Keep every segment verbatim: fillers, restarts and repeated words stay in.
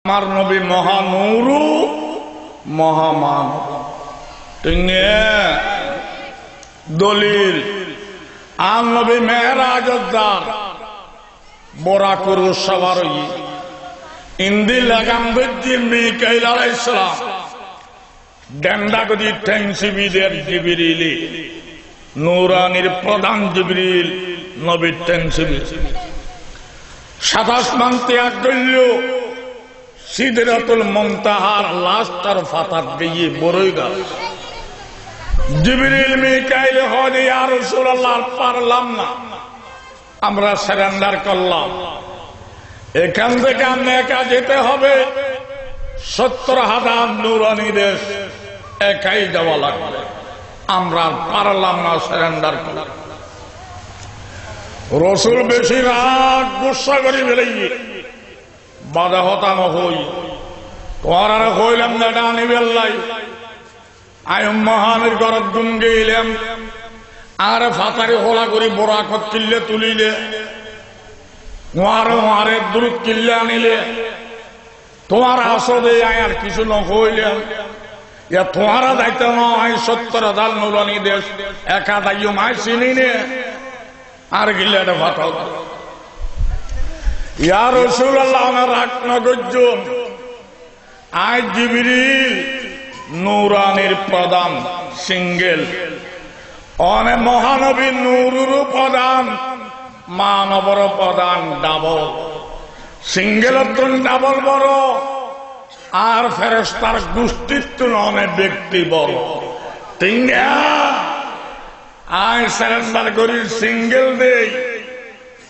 Amar nobi mohanuru, mohaman. Tine dolil, ar nobi meherajor dar, borakur sabar oiye. Indi legam dojje Mikail alaihissalam. Denda godi tensibi der Jibrili, nuranir prodan Jibril, nobir tensibi. Sat asman tiag goillo, Sidratul Muntahar lastor fatat geiye boroi gas. Jibril Mikail hoide, "Ya Rasulallah, ar parlam na." আমরা সারেন্ডার করলাম। এখান থেকে আপনি একা যেতে হবে, সত্তর হাজার নুরানি দেশ একাই যাওয়া লাগবে। আমরা আর পারলাম না, সারেন্ডার করলাম। রসুল বেশি রাগ গুসা করি বেলাইয়ে, বাদে হতা না হই, তোরা কইলাম না, এটা আনি বেলাই। Añí Mohanur gorot gum geilam, añáre fatari hola gori borakot kille tulile, uáre uáre durut kille anile, tuára asode añí ar kisu no hoilam, ya tuára daito no, añí sottor hazar nurani dec eka daiyum, añí sini ne, añáre kille ede fatari. Ya Rasulallah, añáre rak no goijjon. Añí Jibril, nuranir prodan, single. One Mohanobi nururu prodan, manobor prodan, double. Single ottun double boro, ar ferestar gustittun one bekti boro. Tinga, añí surrender gorir single dei,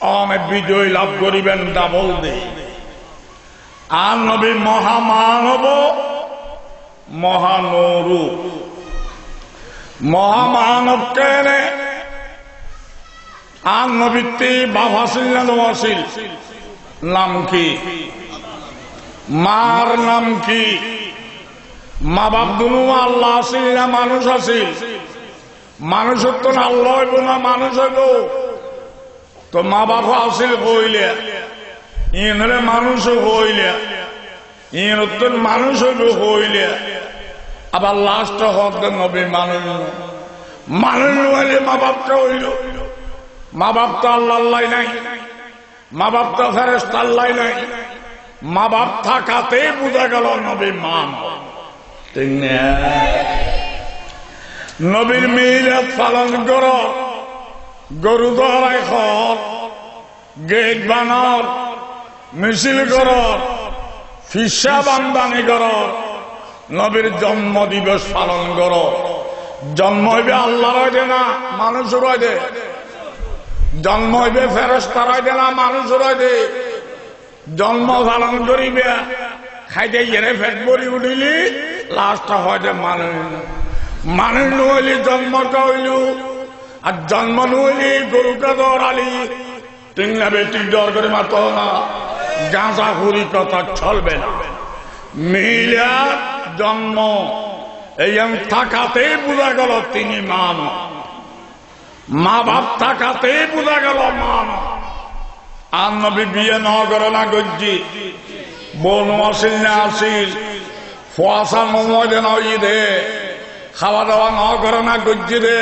one bijoy lab goriben double dei. Ar nobi mohamanob, mohanuru. Mohamanob kene? Ar nobittí baf asil na no asil? Nam ki? Mar nam ki? Ma baf dunu Allah asil na manuc asil? Manucottun Allah oibo na manuc oibo? To ma baf asil hoile, inore manuc hoile, inottun manuc oibo hoile, abar last hodde nobi manuc no. Manuc no oile ma baf ke oilo? Ma baf to Allah lai nai. Ma baf to ferestar lai nai. Ma baf takate buza gelo nobi man. Tinga, nobir milad falon goror, goru dorai hor, gate banor, misil goror, fisab amdani goror, nobir jonmo dibos falon goror. Jonmo oibe Allahr oide na manucor oide? Jonmo oibe ferestar oide na manucor oide? Jonmo falon goribe, haide yere pet bori udile, last hoide manuc. Manuc no oile jonmo ke oilo? Ar jonmo no oile goru ke dorali? Tinga beti jor gori mato na, gaza huri kota cholbe na. Milad, jonmo, ei en takate buza gelo tini manuc. Ma baf takate buza gelo manuc. Ar nobi biye no gore na goijje, bou no asil na asil, fuasa no oide na oiye de, hawa dawa no gore na goijje de,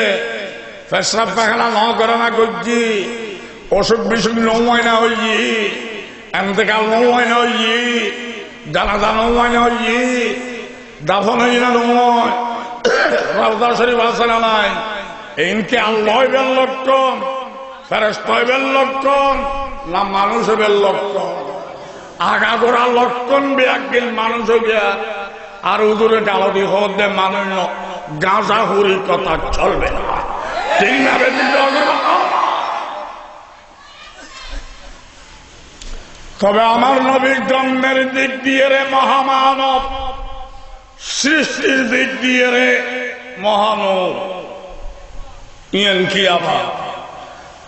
fesrab fekana no gore na goijje, osuk bisuk no oi na oiye, entekal no oi na oiye, janaza no oi na oiye, dafon oiye na no oi, Rawza Sharif ase na nai? Ei en ki Allah oibar lokkon, feresta oibar lokkon, na manuc oibar lokkon? Agagura lokkon beggin manuc oibar. Ar uzure dalodi hodde manuc no, gaza huri kota cholbe na. Tinga beti jor gori mato na. Tobe amar nobir jonmor dik diyere mohamanob, sristir dik diyere mohanur. Iyan ki abar?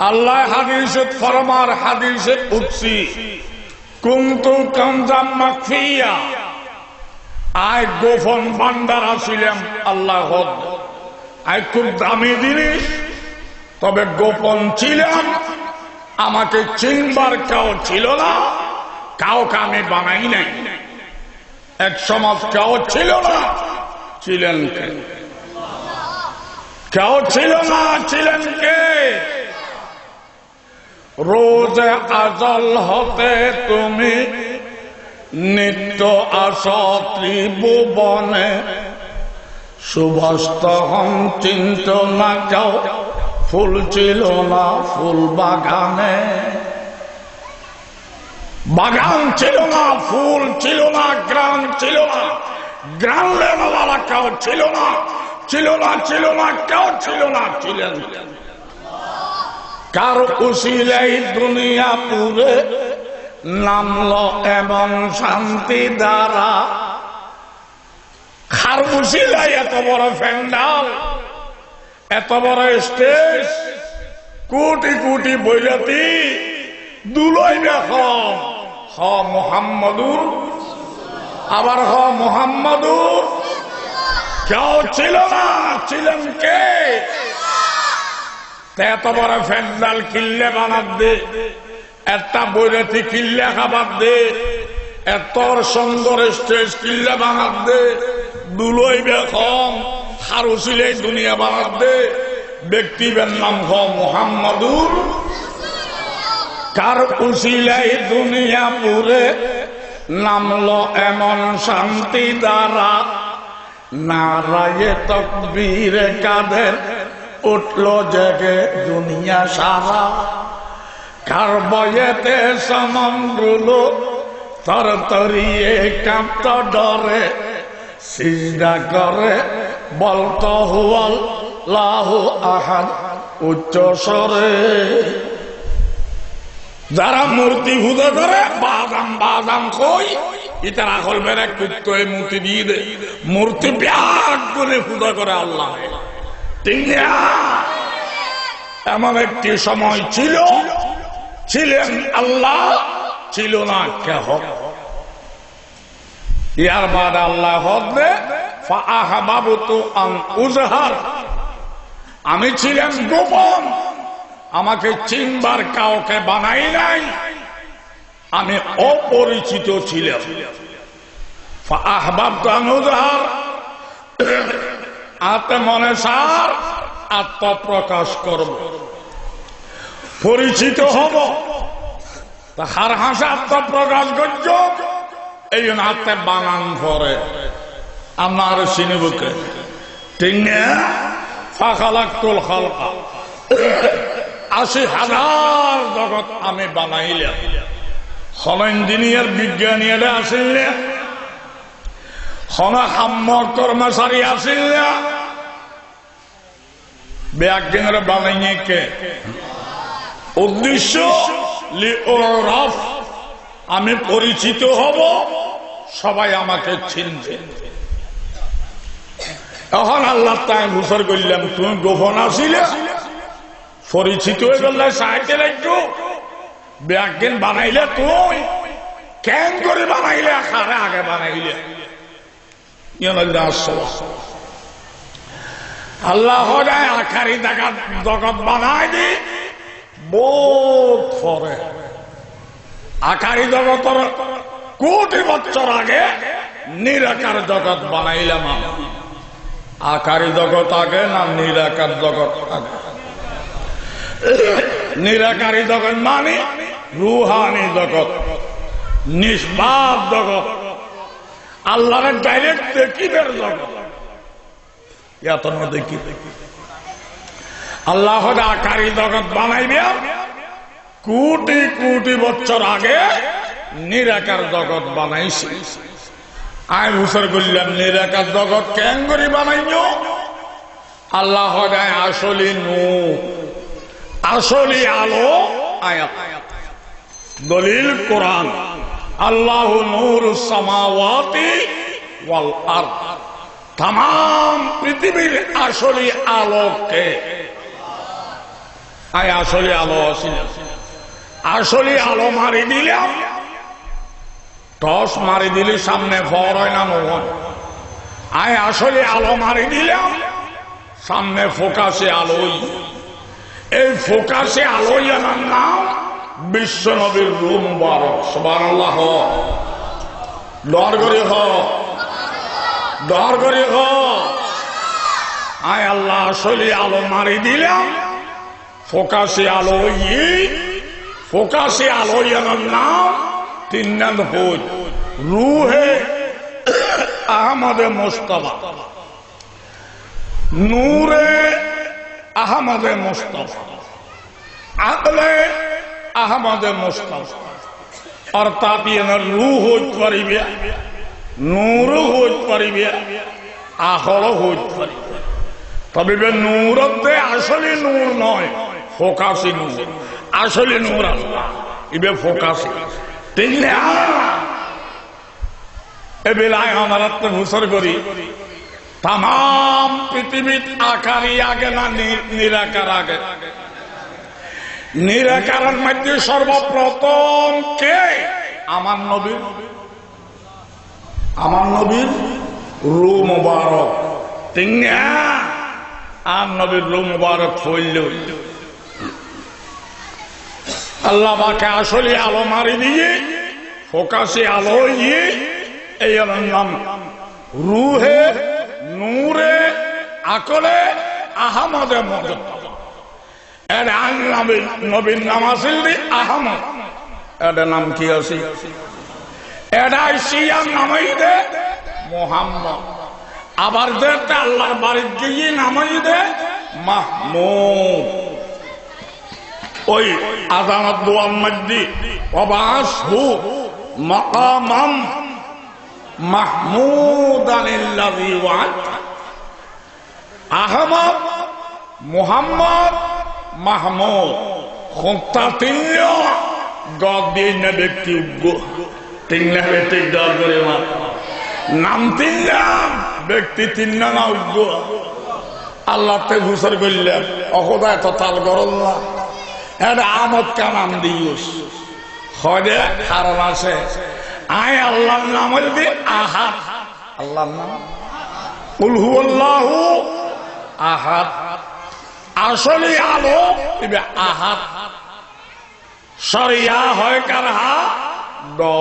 Allah hadisot formar, hadise kudsi, "Kuntu kanzan makhfiya." Añí gopon bandar asilam, Allah hodde. Añí kub dami jinis, tobe gopon silam, amake sinbar keu sil na, kauke ami banai nai. এক সমাজ কেউ ছিল না, ছিলেন কে? কেউ ছিল না, ছিলেন কে? রোজে আজল হতে তুমি নিত্য আসো ত্রিভুবনে। সুভাষ তখন চিন্ত না কেউ, ফুল ছিল না ফুল বাগানে। বাগান ছিল না, ফুল ছিল না, ঘ্রাণ ছিল না, ঘ্রাণ লেনেওয়ালা কেউ ছিল না, ছিল না, ছিল না, কেউ ছিল না, ছিলেন। কার উসিলাই দুনিয়া পুরে নামলো এমন শান্তি ধারা। কার উসিলায় এত বড় প্যান্ডেল, এত বড় স্টেজ, কোটি কোটি বৈরাতি দুলইবে কম, হ মুহাম্মাদুর, আবার হ মুহাম্মাদুর। কেউ ছিল না, ছিলেন কে? তে এত বড় প্যান্ডেল কিল্লে বানাত দে? এত্তা বৈরাতি কিল্লে খাবাত দে? এত্ত সুন্দর স্টেজ কিল্লে বানাত দে? দুলইবে কম, কার উসিলাই দুনিয়া বানাত দে? ব্যক্তিবের নাম হ মুহাম্মাদুর। কার উসিলাই দুনিয়া পুরে নামলো এমন শান্তি ধারা। নারায়ে তকবীরে কাদের উঠলো জেগে দুনিয়া সারা। কার ভয়েতে সমুদ্রগুলো তরতরিয়ে কাঁপতো ডরে। সিজদা করে বলতো হুয়াল্লাহু আহাদ উচ্চ স্বরে। যারা মূর্তি পূজা করে, বাজাম বাজাম কই, ইতার আকল বেরেক কুত্তয়ে মুতি দিয়ে দে। মূর্তি বেগুনে পূজা করে আল্লাহ। ঠিক না? এমন একটি সময় ছিল, ছিলেন আল্লাহ, ছিল না কেহ। ইয়ার বাদে আল্লায় কইন দে, "ফাআহবাবতু আন উজহার।" আমি ছিলাম গোপন, আমাকে চিনবার কাউকে বানাই নাই, আমি অপরিচিত ছিলাম। "ফাআহবাবতু আন উজহার", আতে মনে সার আত্মপ্রকাশ করব, পরিচিত হব। তা কার হাসে আত্মপ্রকাশ করছো, এই জন্য আতে বানান পড়ে। আপনারে চিনিব কে? ঠিক না? ফাখালাকতুল খালকা। আশি হাজার জগত আমি বানাইলাম। হন ইঞ্জিনিয়ার বিজ্ঞানী এটা আসিল না? হন হাম্মক কর্মচারী আসিল না? বেয়াক্কিনরে বানাইয়ে কে? উদ্দেশ্য, লিউরাফ, আমি পরিচিত হব, সবাই আমাকে চিনবে। এখন আল্লাহ তাই হুসর করলাম, তুমি গোপন আসিলে, পরিচিত হয়ে গেলে সাহায্য লাগতো। বেয়াক্কিন বানাইলে তুই, কেন করে বানাইলে, কারে আগে বানাইলে? ইয়ান আল্লাহ আসসালাম। আল্লাহ কয় আকারি জগত, জগত বানাই দি বহুত পরে। আকারি জগতর কোটি বছর আগে নিরাকার জগত বানাইলাম আমি। আকারি জগত আগে না নিরাকার জগত আগে? নিরাকারী জগত মানে রুহানি জগত, নিষ্পাপ জগত। আল্লাহরে ডাইরেক্ট দেখিবার জগত। ইয়াত না দেখি। আল্লাহ আকারি জগত বানাইবে, কোটি কোটি বছর আগে নিরাকার জগত বানাইছে। আমি হুসর করলাম, নিরাকার জগত কেন করি বানাইল? আল্লাহ কয়, আসলি নূর, আসলি আলো। আয়াত, দলিল কোরআন, আল্লাহু নূরুস সামাওয়াতি ওয়াল আরদ। তামাম পৃথিবীর আসলি আলো কে? আমি আসলি আলো আছি না। আসলি আলো মারি দিলাম, টর্চ মারি দিলে সামনে ফর হয় না, নয়? আমি আসলে আলো মারি দিলাম, সামনে ফোকাসে আলো অই। এই ফোকাসে আলো অইয়ার নাম বিশ্ব নবীর রূহ মুবারক। সুবহানাল্লাহ। Dor gori ho. Dor gori ho. Ai Allah asoli alo mari dilam. Fokasi alo oiye. Fokasi alo oiyanor nam tinnan hoi. Ruhe Ahmade Mustafa. Nure Ahmade Mustafa. Akle Ahmade Mustafa. Ortat iyan ruh hoit paribe, nur hoit paribe, akol hoit paribe. Tobe ibe nur de asoli nur noi, fokasi nur. Asoli nur Allah. Ibe fokasi. Tin ne Allah. Ebilai amaratte fusar gori. Tamam pitibit akari age na ni-, nirakar age? Nirakaror modde sorboprotom ke? Amar nobi. Amar nobir ruh mubarok. Tin ne? Amar nobir ruh mubarok foille. Allah pake asoli alo mari diye, fokasi alo oiye, ei alor nam ruhe, nure, akole, Ahmade Mustafa. Ede ar nobir, nobir nam asil de Ahmad. Ede nam ki asil? Ede aisi, iyan nam oiye de Muhammad. Abar de te Allah'r barit giye nam oiye de Mahmud. Oi azanor duar modde, "Wab'ashu maqaman mahmudan alladhi wa'adta." Ahmad, Muhammad, Mahmud. Hotta tinno? Gor diye ne bekti uggo. Tinno bekti gor gori ma. Nam tinno, bekti tinno na uggo. Allah te fusar goille, "O Hoda, eto tal gorolla. Ede Ahmad ka nam diyos?" Hoide, "Haron ase. Ai Allah'r nam oil de Ahad." Allah'r nam? Kul huwallahu ahad. Asoli alo ibe Ahad. Soriya hoi kar ha? Do.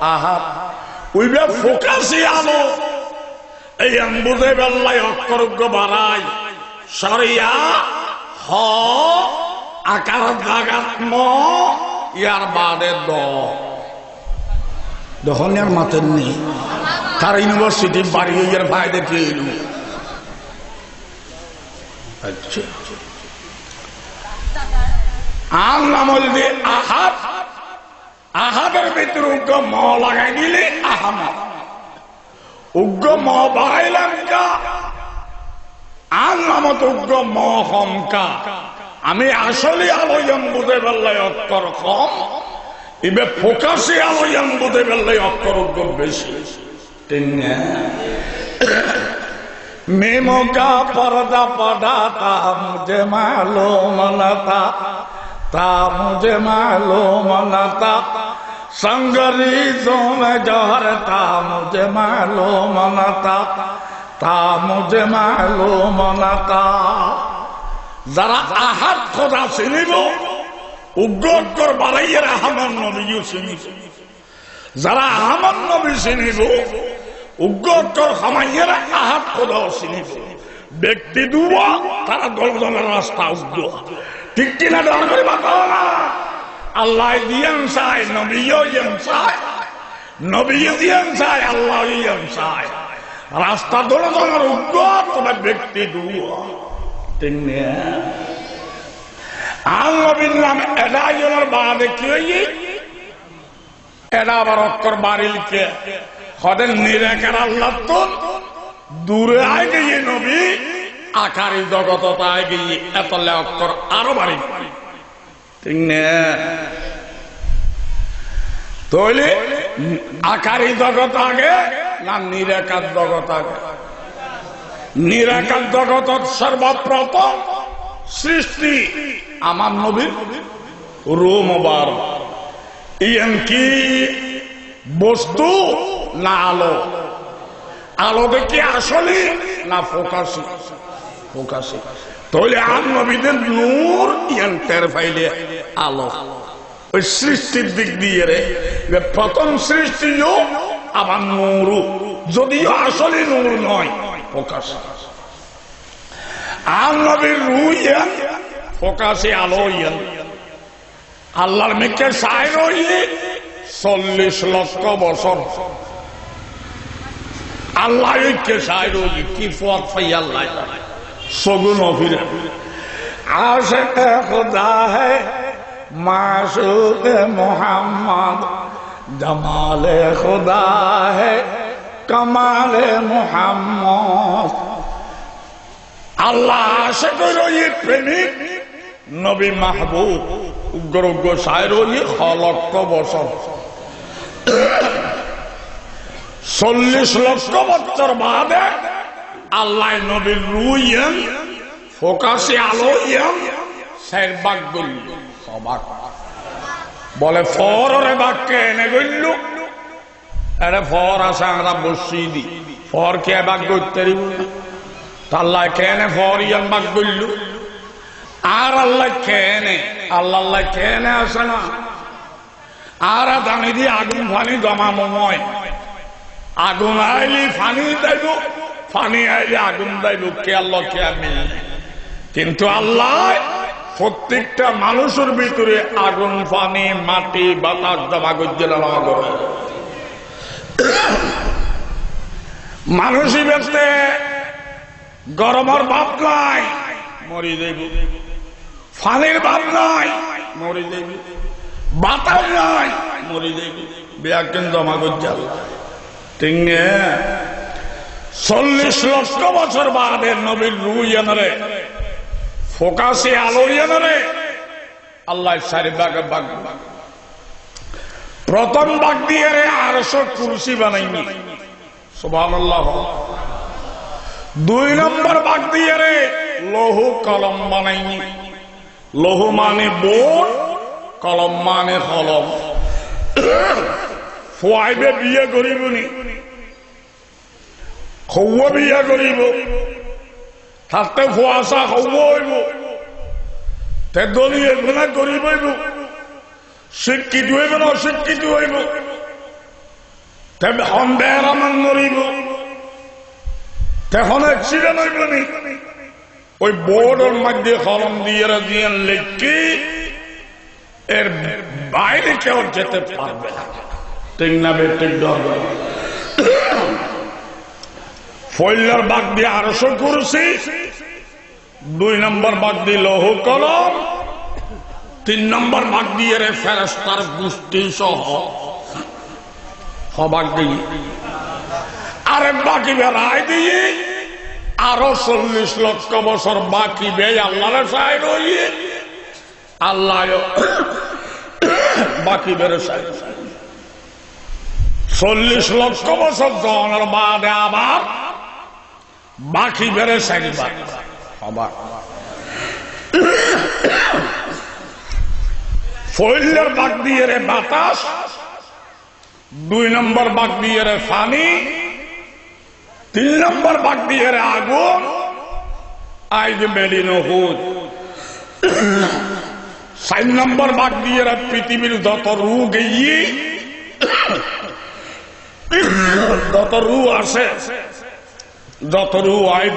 Ahad. Ibe fokasi alo. Iyan buzeballai okkor uggo barai. Soriya, ho, akar zagat mo, yar bade do. Dohon yar maten ni. Tar university bari yar faide ki oilo? Accha. Ar nam oil de Ahad. Ahador bidire uggo mo lagai dile Ahmad. Uggo mo barailam ka? Ar namot uggo mo hom ka? Ami asoli alo iyan buzeballai okkor hom, ibe fokasi alo iyan buzeballai okkor uggo besi. Tin ne? Mim ka parda pada tha, mujhe malum na tha, tha mujhe malum na tha. Sangareezon mein johar tha, mujhe malum na tha, tha mujhe malum na tha. Zara Ahad Hoda sinibo, uggo okkor baraiyere Ahmad nobiyo sinibo. Zara Ahmad nobi sinibo, uggo okkor homaiyere Ahad Hoda sinibo. Bekti duwa, tara dono dono rasta uggo. Thik ki na? Dor gori bataona. Allah diyan sai, nobiyo diyan sai. Nobiyo diyan sai, Allah diyan sai. Rasta dono dono uggo, tobe bekti duwa. Tin ne? Ar nobir nam eda oiyanor bade ki oiye? Eda abar okkor baril ke? Hode nirakar Allahtun dure ai giye nobi, akari jogotot ai giye, etolla okkor aro baril. Thik ne? Toile akari jogot age na nirakar jogot age? Nirakar jogotot sorboprotom sristi amar nobir ruh mubarok. Iyan ki bostu na alo? Alo de ki asoli na fokasi? Fokasi. Toile ar nobi de nur, iyan ter faile alo. Oi sristir dik diyere, ibe protom sristi yo, আবার নূরও, যদিও আসলে নূর নয়, ফোকাস। আর নবীর রুহ ইয়ান ফোকাসে আলো ইয়ান। আল্লার মিকে সাইর অইয়ে চল্লিশ লক্ষ বছর। আল্লায় ইকে সাইর অইয়ে কি ফুয়াত ফাই আল্লায়। সগু নফিরে। আশিক খুদা হে মাশুক মোহাম্মদ, জামাল খুদা হে কামাল মোহাম্মদ। আল্লা আশিক অইল, ই প্রেমিক নবী মাহবুব। উগ্র উগ্র সাইর অইয়ে শ লক্ষ বছর। চল্লিশ লক্ষ বছর বাদে আল্লায় নবীর রুহ ইয়ান ফোকাসে আলো ইয়ান চাইর ভাগ গইল। শ ভাগ। বলে, ফররে ভাগ কেনে গইল? এরে ফর আছে, আমরা বসছি দি। ফর কে ভাগ করতে দিব না? তা আল্লায় কেনে ফর ইয়ান ভাগ করল? আর আল্লায় কেনে, আল্লাহ আল্লায় কেনে আছে না? আর জানি দি আগুন ফানি জমা মময়। আগুন আইলে ফানি যাইব, ফানি আইলে আগুন যাইব, কে আল্লাহ কে আমি। কিন্তু আল্লায় প্রত্যেকটা মানুষর ভিতরে আগুন, ফানি, মাটি, বাতাস জমা করে দিলেন আমার ঘরে। মানুষ ইবেতে গরমর ভাব নাই, মরি যাইব। ফানির ভাব নাই, মরি যাইব। বাতাস নাই, মরি যাইব। বেয়াক্কেন জমা করে দিলেন। ঠিক না? চল্লিশ লক্ষ বছর বাদে নবীর রুহ ইয়ানরে, ফোকাসে আলো ইয়ানরে, আল্লায় চাইর ভাগে ভাগ। প্রথম ভাগ দিয়েরে আরশ কুরসি বানাইনি। সুবহানাল্লাহ। দুই নম্বর ভাগ দিয়েরে লৌহ কলম বানাইনি। লৌহ মানে বোর্ড, কলম মানে কলম। ফুয়াইবে বিয়া করিবনি। হৌয়া বিয়া করিব। তাতে ফুয়াশা হৌয়া অইব। তে ধনী অইব না গরিব অইব। শিক্ষিত অইব না অশিক্ষিত অইব। তে হন বেরামান মরিব। তে হন অ্যাক্সিডেন্ট অইব নি। ওই বোর্ডর মধ্যে কলম দিয়ে রাজিয়ান লেখি, এর বাইরে কেউ যেতে পারবে না। ঠিক না বেঠিক? পয়লার ভাগ দিয়ে আরশ কুরসি, দুই নম্বর ভাগ দিয়ে লৌহ কলম, তিন নম্বর ভাগ দিয়েরে ফেরেশতার গোষ্ঠী সহ। শ ভাগ দিয়ে। আরেক ভাগ ইবে রায় দিয়ে, আরো চল্লিশ লক্ষ বছর ভাগ ইবে আল্লারে চাইর অইয়ে। আল্লায় ভাগ ইবেরে চাইর। চল্লিশ লক্ষ বছর জনর বাদে আবার ভাগ ইবেরে চাইর ভাগ। আবার পয়লার ভাগ দিয়েরে বাতাস, দুই নম্বর ভাগ দিয়েরে ফানি, তিন নম্বর ভাগ দিয়েরে আগুন, আইজ মেলি নহুদ। চাইর নম্বর ভাগ দিয়েরে পৃথিবীর যত রু গেই, যত রু আছে, যত রু আইব,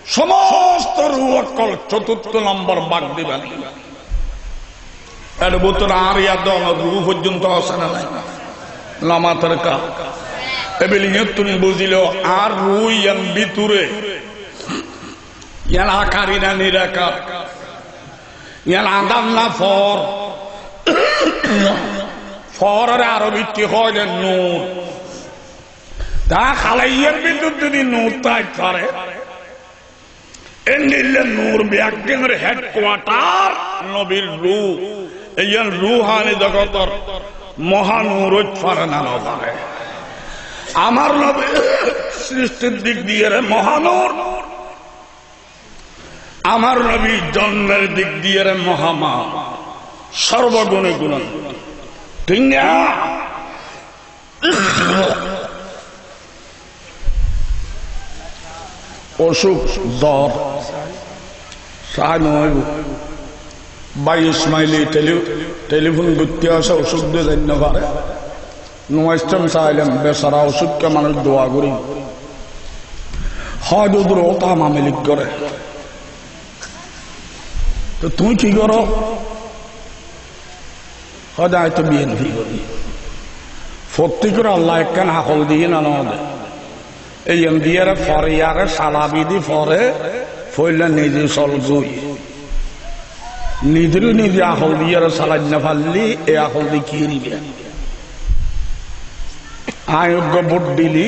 সমস্ত রু অকল চতুর্থ নম্বর ভাগ দিবা। এর ভিতরে আর ইয়ার দল রু পর্যন্ত আছে না নাই? লামাতের কা। এবেলে ইয়ে তুমি বুঝিল, আর রু ইয়ান ভিতরে, ইয়ান আকারি না নিরাকার, ইয়ান আদাম না ফর, ফররে আরবিত কি কয় যে নূর। তা খালাইয়ার ভিতর যদি নূর থাকতে পারে, এন্ডিলে নূর বিয়াজ্ঞানের হেডকোয়ার্টার নবীর রু। এই রুহানি জগতর মহানূর অইতে পারে না, না পারে। আমার নবী সৃষ্টির দিক দিয়ে রে মহানূর, আমার নবী জন্মের দিক দিয়ে রে মহামা, সর্বগুণে গুণান্বিত। ঠিক না? অসুখ, জ্বর, সাহায্য নয়। ভাই ইসমাইলি টেলি-, টেলিফোন করতে আসে, অসুখ দিয়ে যাইতে না পারে। Nuaistem sailem, besara osukka manus dua gori. Hode, "Udur, o to Awami Lig gore." "To tui ki goro?" Hode, "Ai to B N P gori." "Fottí kore Allah ekkan akol diye na no de?" Ei en diyere foriyare salabi di fore, foila nize sol goi. Nizere nize akol diyere salai no falle, e akol di ki goribe? Ai ugga vote dile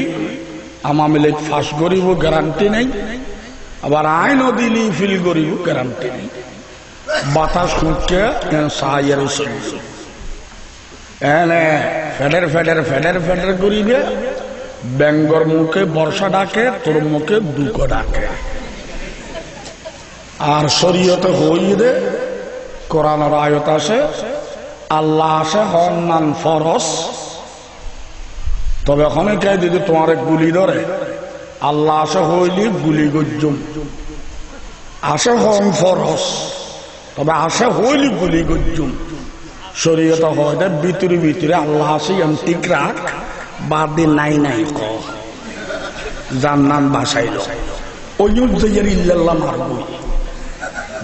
Awami Lig pass goribo, guarantee nei. Abar ai no dile fail goribo, guarantee nei. Batas hukke en saiyere soiyo. Ene feder feder, feder feder goribe, bengor muke borsa dake, tor muke duk dake. Ar soriyote hoiye de, Koranor ayat ase, Allah ase honnan foros. Tobe hone ke jodi tuare guli dore, Allah ase hoile guli goijjum. Ase hon foros. Tobe ase hoile guli goijjum. Soriyote hode bitire bitire Allah ase, iyan thik rak, badi nai nai ko. Jannan basai lo. Oiyut zaiyere illallah margoi.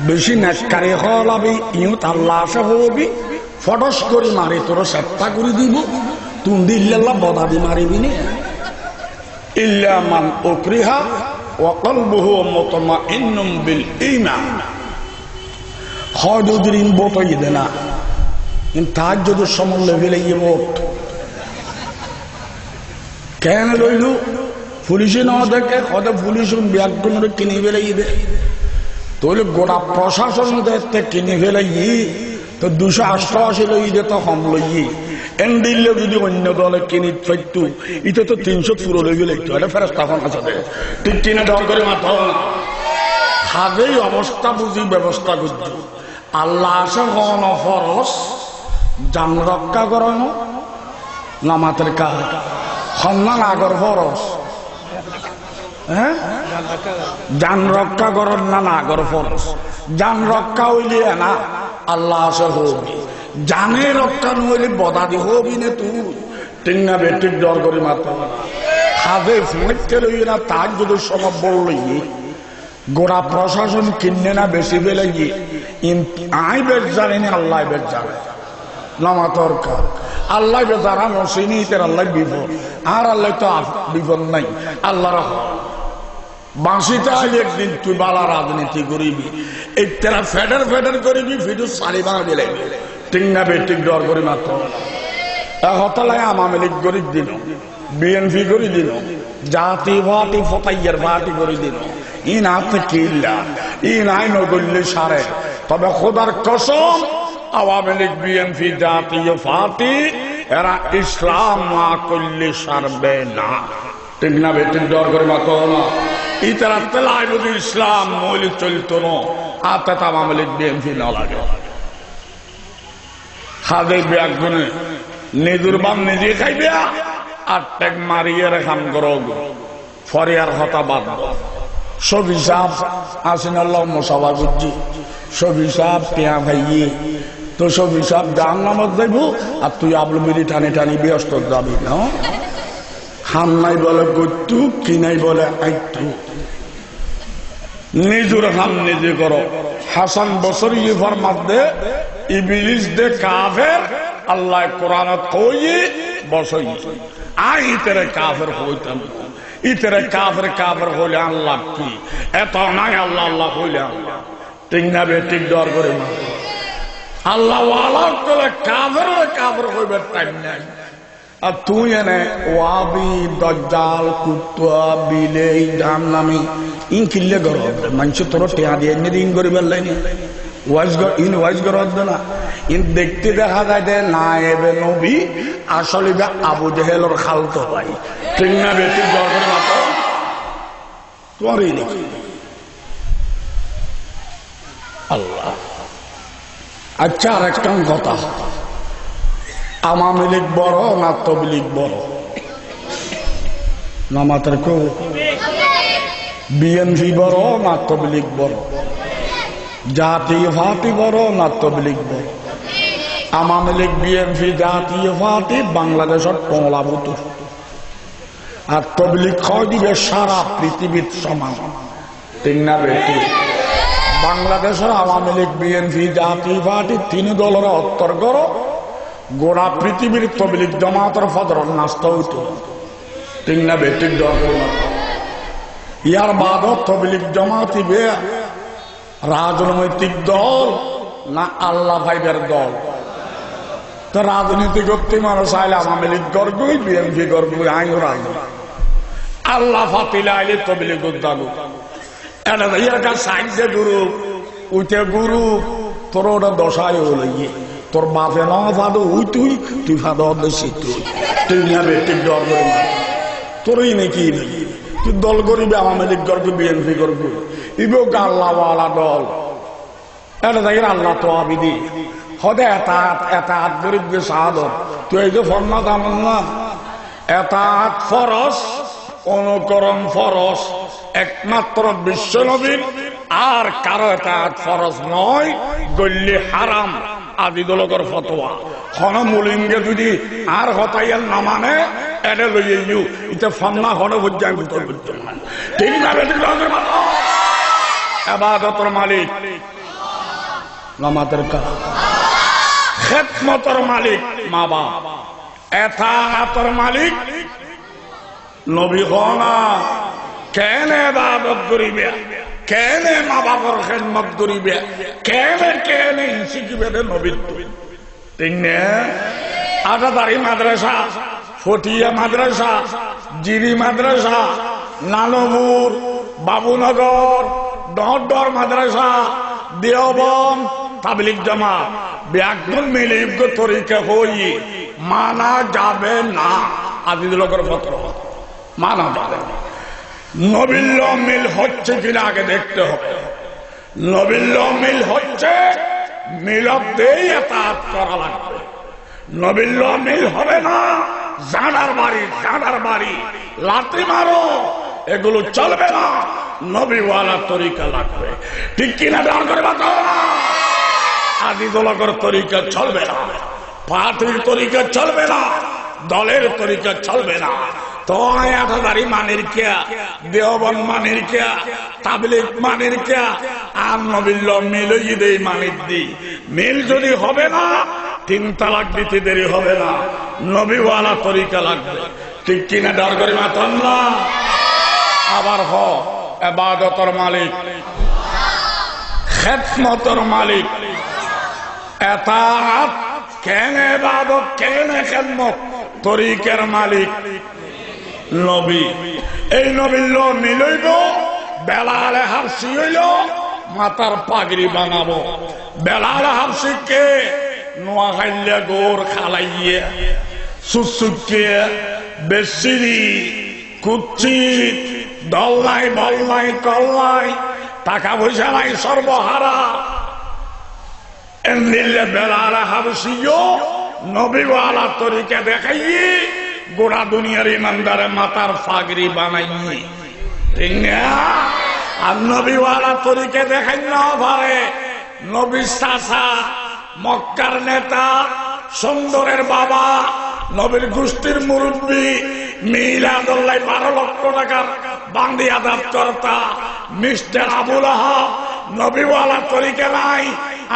Beci nekkari holabi, iyut Allah ase hobi, fodos gori mari tore setta gori dibo, tui de illallah boda di maribi ni? Illa man ukriha wa qalbuhu mutma'innun bil iman. Hode, "Udur, in vote oiye de na. In tahajjudor somot loi felaiye vote." Kene loilo? Pulise no deke, hode pulis un beggune kini felaiye de. Toile gora prosason de te kini felaiye. To duiso asto asi loiye de, to hom loiye. Endilla jodi onno dole kini faitto, ite to tinso furo loi felaito, ede feresta hon ase de. Thik ki na? Dor gori mato na. Hade ei obosta buzi bebosta goijjo. Allah ase hono foros, jan rokka goron, na mater ka? Honnan agor foros? He? Jan rokka goron na agor foros? Jan rokka oile ena Allah ase hobi. Jane rokka no oile boda di hobi ne tui? Thik na bethik? Dor gori mato. Hade fuainte loiye na tahajjudor somot bol loiye. Gora prosason kinne na besi felaiye. In ai bej zani ni Allah bej zane? Na mater ka? Allah bej zane, no sini, iter Allah bifod. Ar Allah to af-, bifod nai. Allah rahmo. Bansite aile ekdin tui bala rajniti goribi. Itara feder feder goribi, fidu sali bana dilaibi. Thik na bethik? Dor gori mato. E hotala Awami Lig gori dino, B N P gori dino, Jatiyo Parti, fotaiyer parti gori dino. In atte killa, in ai no golle sare. Tobe Hodar kosom, Awami Lig, B N P, Jatiyo Parti, era Islam na golle sarbe na. Thik na bethik? Dor gori mato na. Itara te laibo de Islam, noile solto no. Atte Awami Lig, B N P no lage. Hade beggune nizor bam nize haiba, ar thek mariyere ham goro. Fore ar hota bad do. Sofi sab, asin Allah musaba gojje. Sofi sab tiya faiye. To sofi sab jahannamot zaibo, ar tui ablu biri tani tani behestot zabi, no? Ham nai bole goittu, ki nai bole aittu. Nizor ham nize goro. Hasan Bosori formadde, Iblis de kafer, Allah Koranot hoiye, Bosori. Ai itere kafer hoitam. Itere kafer kafer hoile ar lab ki? Eto nai Allah Allah hoile ar lab. Thik na bethik? Dor gori mato. Allah wala okkole kaferore kafer hoibar time nai. Ar tui ene Wahabi, Dajjal, kutta, bilei, jahannami, in kille goros de? Manche tore tiya diye ne de in goribar lai ni? Waz go-, in waz goros de na. In dekte deha jai de naebe nobi, asole be Abu Jehelor khalto bhai. Thik na bethik? Dor gori mato. Tuare ni. Allah. Accha, ar ekkan hota. Awami Lig boro na Toblig boro? Na mater ko? B N P boro na Toblig boro? Jatiyo Parti boro na Toblig boro? Awami Lig, BNP, Jatiyo Parti Bangladecot tola butur. Ar Toblig hoidibe sara pritibit soman. Thik na bethik? Bangladecor Awami Lig, BNP, Jatiyo Parti tini dolore ottor goro, gora pritibir Toblig Jomaator fodorot nasta oito. Thik na bethik? Dor gori mata. Yar bade Toblig Jomaat ibe rajnoitik dol na Allah faibar dol? Te rajnoitik otte mane saile Awami Lig gorgoi, BNP gorgoi, añio raji. Allah fatile aile Toblig gorgoi. Ene de yar ka saide group, uite group, tor ode dosa oi loiye. Tor bafe no fade oi tui, tui fade ode si tui. Thik na bethik? Dor gori mata. Tor ine ki ine? Tui dol goribe Awami Lig gorgoi, BNP gorgoi. Ibe o Allah wala dol. Ene de yar Allah to abidi. Hode etaat, etaat goribde saadot. Tui ei de fonna zanon na. Etaat foroz, onukoron foroz. Ekmatro biswo nobir, ar karo etaat foroz noi, goille haram, Aziz Ulogor fotuwa. Hono mulinge zodi ar hota iyan no mane, ene loi aiyo, ite fonna hono fojja butor bujjo man. Thik na bethik? Dor gori mata. Ebadotor malik. Namazer ka. Khedmotor malik ma baf. Etaator malik nobi. Hona, kene ebadot goribe, kene ma bafor khedmot goribe, kene, kene insi gibe de nobittu. Thik ne? Atadari madrasa, Potiya madrasa, Jiri madrasa, Nanopur, Babunogor, Dhoddhor madrasa, Deobond, Tablig Jamaat, beggún mili ekko torika hoiye, mana jabe na, Aziz Ulogor fotuwa. Mana jabe na. নবীর লো মিল হচ্ছে কিনা আগে দেখতে হবে। নবীর লো মিল হচ্ছে, মিলত দেই এতাআত করা লাগবে। নবীর লো মিল হবে না, জানার বাড়ি, জানার বাড়ি, লাথি মারো, এগুলো চলবে না, নবীওয়ালা তরিকা লাগবে। ঠিক কিনা? ডান করে বাতাও না। আজিজ লগর তরিকা চলবে না। পার্টির তরিকা চলবে না, দলের তরিকা চলবে না। তো আই আঠাদারি মানির কিয়া, দেওবন্দ মানির কিয়া, তাবলিগ মানির কিয়া, আর নবীর লো মিল অইদে মানির দি। মিল যদি হবে না, তিন তালাক দিতে দেরি হবে না, নবীওয়ালা তরিকা লাগবে। ঠিক কিনা? ডার করি মাতন না। আবার হ, এবাদতর মালিক, খেদমতর মালিক, এতাআত, কেনে এবাদত, কেনে খেদমত, তরিকার মালিক নবী। এই নবীর লো মিল অইবো, বেলালে হাবশি অইলো মাথার পাগড়ি বানাবো। বেলালে হাবশি কে? নোয়াখাইল্লা গৌর খালাইয়ে, সুসুকে, বেসিরি, কুচ্ছি, দল নাই, বল নাই, কল নাই, টাকা পয়সা নাই, সর্বহারা। এন্দিল্লে বেলালে হাবশিও নবীওয়ালা তরিকা দেখাইয়ে গোটা দুনিয়ার ইমানদারে মাথার পাগড়ি বানাইয়ে। ঠিক না? আর নবীওয়ালা তরিকা দেখাই না পারে নবীর চাচা, মক্কার নেতা, সুন্দরের বাবা, নবীর গোষ্ঠীর মুরব্বী, মিলাদুল্লাহ বারো লক্ষ টাকার বান্দি আদাত কর্তা, মিস্টার আবু লাহাব, নবীওয়ালা তরিকা নাই,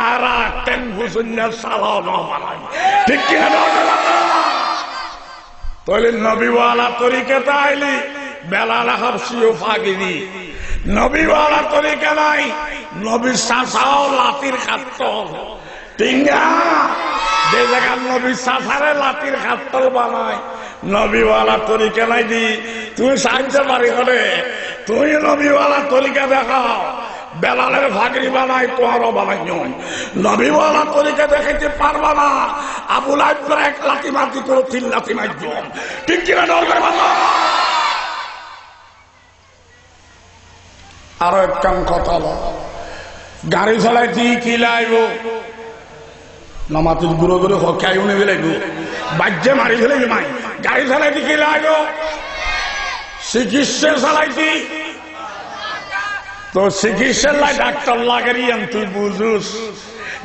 আর টেন ফুসুন্নার সালাও না বানাই। ঠিক কিনা? তাহলে নবীওয়ালা তরিকাত আইলি বেলাল হাবশিও ফাগিরি। নবীওয়ালা তরিকা নাই, নবীর চাচাও লাতির কাত্তল। ঠিক না? যে জাগাত নবীর চাচারে লাতির কাত্তল বানাই, নবীওয়ালা তরিকা নাই দি, তুমি সাহায্য পারি করে, তুমি নবীওয়ালা তরিকা দেখাও। বেলালের ফাগড়ি বানাই, তোমারও বানাইও। নবীওয়ালা তরিকা দেখাইতে পারবা না, আবু লাহাবরে এক লাথি মারতে তোর তিন লাথি মারব। ঠিক কিনা? ডার করে বাতাও। আরো একখান কথা অইলো, গাড়ি চালাইতে কিলা আইবো? নমাতির গুরু গুরু হক আইবো নি? কিলা আইবো? বাজ্যে মারি ফেলাইবি মাই। গাড়ি চালাইতে কিলা আইবো? চিকিৎসা চালাইতে। তো চিকিৎসার লাই ডাক্তার লাগের ইয়ান তুই বুঝুস?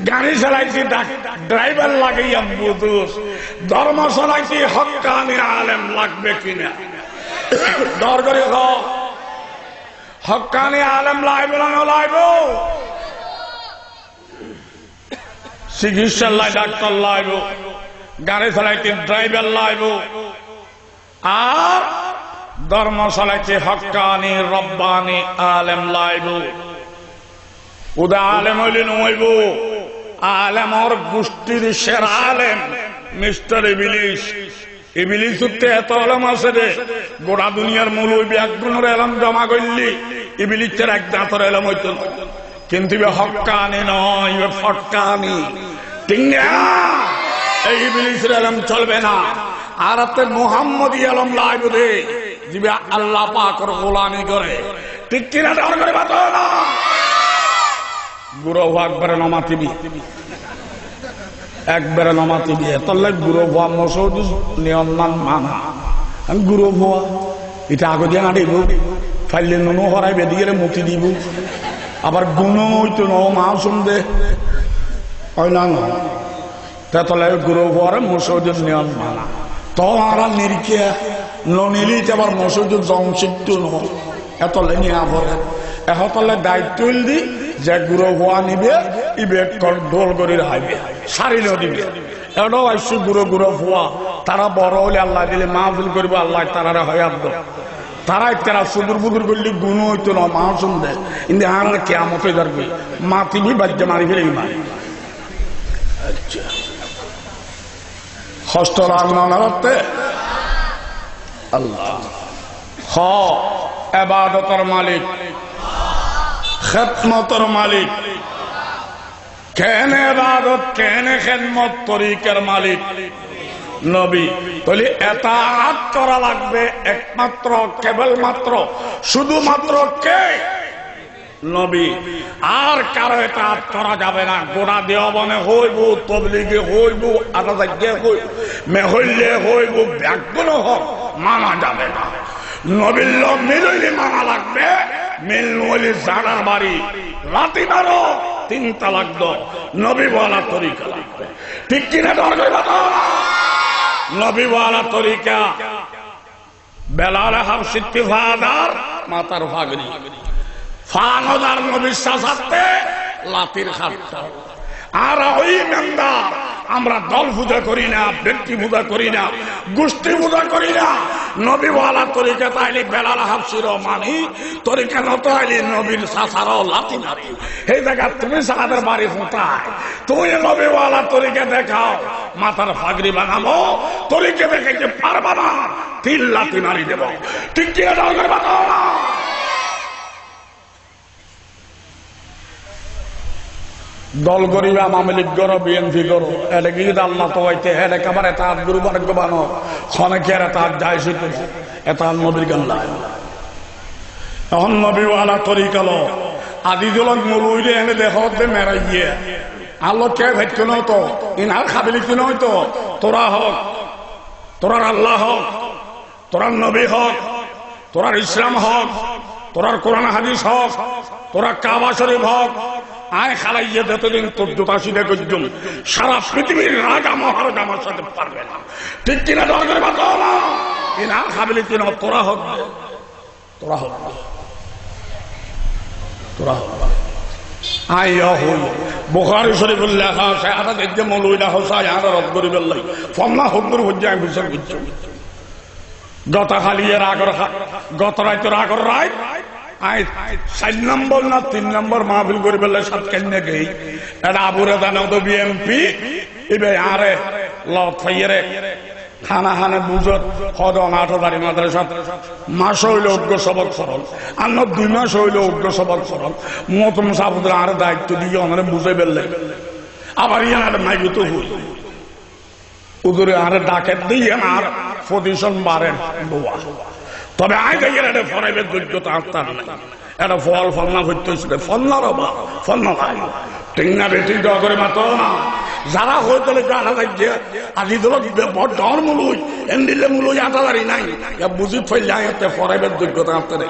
Gari salaiti dra-, draibar lage ya budus. Dormo salaiti hokkani alem lagbe kina? Dor gori ho. Hokkani alem laibo na no laibo? Sikissar lai daktor laibo. Gari salaiti draibar laibo. Ar dormo salaiti hokkani, robbani alem laibo. Uda alem oile no oibo. Alemor gustir sera alem, Mister Iblis. Iblisotte eto elom ase de, gora duniyar moulovi beggúnor elom joma goille, Iblisor ek dantor elom oito no. Kintu ibe hokkani no, ibe fokkani. Thik na? Ei Iblisor elom solbe na. Ar atte Muhammodi elom laibo de, jibe Allah pakor gulami gore. Thik kina? Dor gori mato na. Gura fua ekbare no matibi. Ekbare no matibi. Etolla gura fua mosodut neyon nan mana. Gura fua. Ita agodi anga dibo. Faille nunu horai bedigere muti dibo. Abar guna oito no, masum de. Oi na no. Te tole gura fuare mosodut neyon mana. To ara nirke, no nili te abar mosodut zon sittu no. Etole niya fore. Ehotole daitto ildi, je gura fua nibe, ibe ekdol gori raibe. Sari no dibe. Edo aisi gura gura fua. Tara boro oile Allah dile mahfil goribo, Allah tarare hoyat do. Tara ittara sudur budur goille guna oito no, masum de. Inde ara kiyamot oi zargoi. Matibi bajja mari fele iman. Accha. Hosto lagna na lagte? Allah. Ho, ebadotor malik, hedmotor malik. Kene ebadot, kene hedmot, torikar malik nobi. Toile etaat kora lagbe ekmatro, kebolmatro, sudumatro ke? Nobi. Ar karo etaat kora jabe na. Gora Deobone hoibo, Toblige hoibo, Atazakge hoibo, Meholle hoibo, beggune hok, mana jabe na. Nobir loi mil oile mana lagbe, mil no oile zarar bari, lati maro, tin talak do. Nobi wala torika lagbe. Thik kina? Dor gori mato. Nobi wala torika. Belal Habshitti fadar matar fagri. Fa no dar nobir sasatte latir khatta. Ara oi imandar, amra dol puja kori na, bekti puja kori na, gusti puja kori na. Nobi wala torika taile Belal Habshiro mani, torika no taile nobir sasaro lati mari. Hei zagat tumi sader bari futai. Tumi nobi wala torika dekao, matar fagri banamo, torika dekaite parba na. Tin lati mari debo. Thik kina? Dor gori mato. Dol goriba, Awami Lig goro, BNP goro, ede gi dalla to aite, ede kabar etaat guru bar gobano, hone kiyar etaat jaiz oito, etaat nobir gan lai. Ehon nobi wala torika lo, adi dolok moulovi de ene dehot de meraiye. Allo ke bhet kono to, inar kabiliyet no to, tora hok, torar Allah hok. Torar nobi hok, torar Islam hok, torar Kuran hadis hok, torar Kaba Sharif hok, añí halaiye detodin tor juta sida goijjum, sara pitibir raja moharaja amar sate parbe na. Thik kina? Dor gori mato na. Inar kabiliyet no, tora hok, tora hok, tora hok. Añí yo hoi, Bukhari Sharif ot leha ase, ara dejje moulovi da hosa, ara rod goribar lai. Fonna hoddur hojje añí bisar goijjum. Goto hali er agor ha-, goto raitor agor rait, añí sair nombor na tin nombor mahfil goribar lai Satkainna gei. Ede Abu Reda Nadvi MP, ibe añáre lot faiyere. Hane hane buzot, hodon Atadari madrasat. Mas oile uggo sobok foron. Anno dui mas oile uggo sobok foron. Motum sab ore añáre daitto diye onore buzaibar lai. Abar iyan ede maik ot hoi. Udure añáre daket de, iyan añár pozicon barer dua. Tobe añí de iyan ede foraibar joggota añáttar nai. Ede fol fonna foitto isbe, fonna roba, fonna lai. Thik na bethik? Dor gori mato na. Zara hoi dole gara lagge, aji dole be bor dor moulovi, endilla moulovi Atadari nai. Ya buzit faille añí ete foraibar joggota añáttar nai.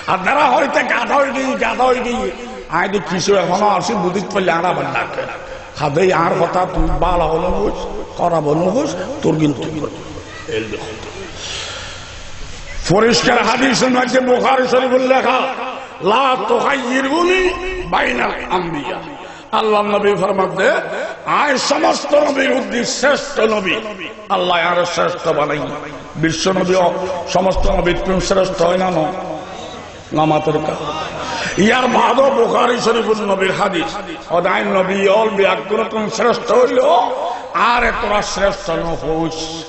Ar zara hoi te gada oi gei, gada oi gei. Añí de kisu ehono asi, buzit faille añáre abar dake. Kade añár hotá tui bála no hois, hórap no hois, tor kintu el de hotá. Foriskar hadisor maze Buhari Shorifot leká, "La tuhayyiruni bainal anbiya." Allar nobi formadde, "Añí somosto nobir uddí sresto nobi." Allaye añáre sresto banaiye. Biswo nobi o somosto nobittún sresto oi na no? Namator ka. Yar bade Buhari Shorifor nobir hadis. Odai nobi ol biyakkúnottún sresto oileyo, añáre tora sresto no hois.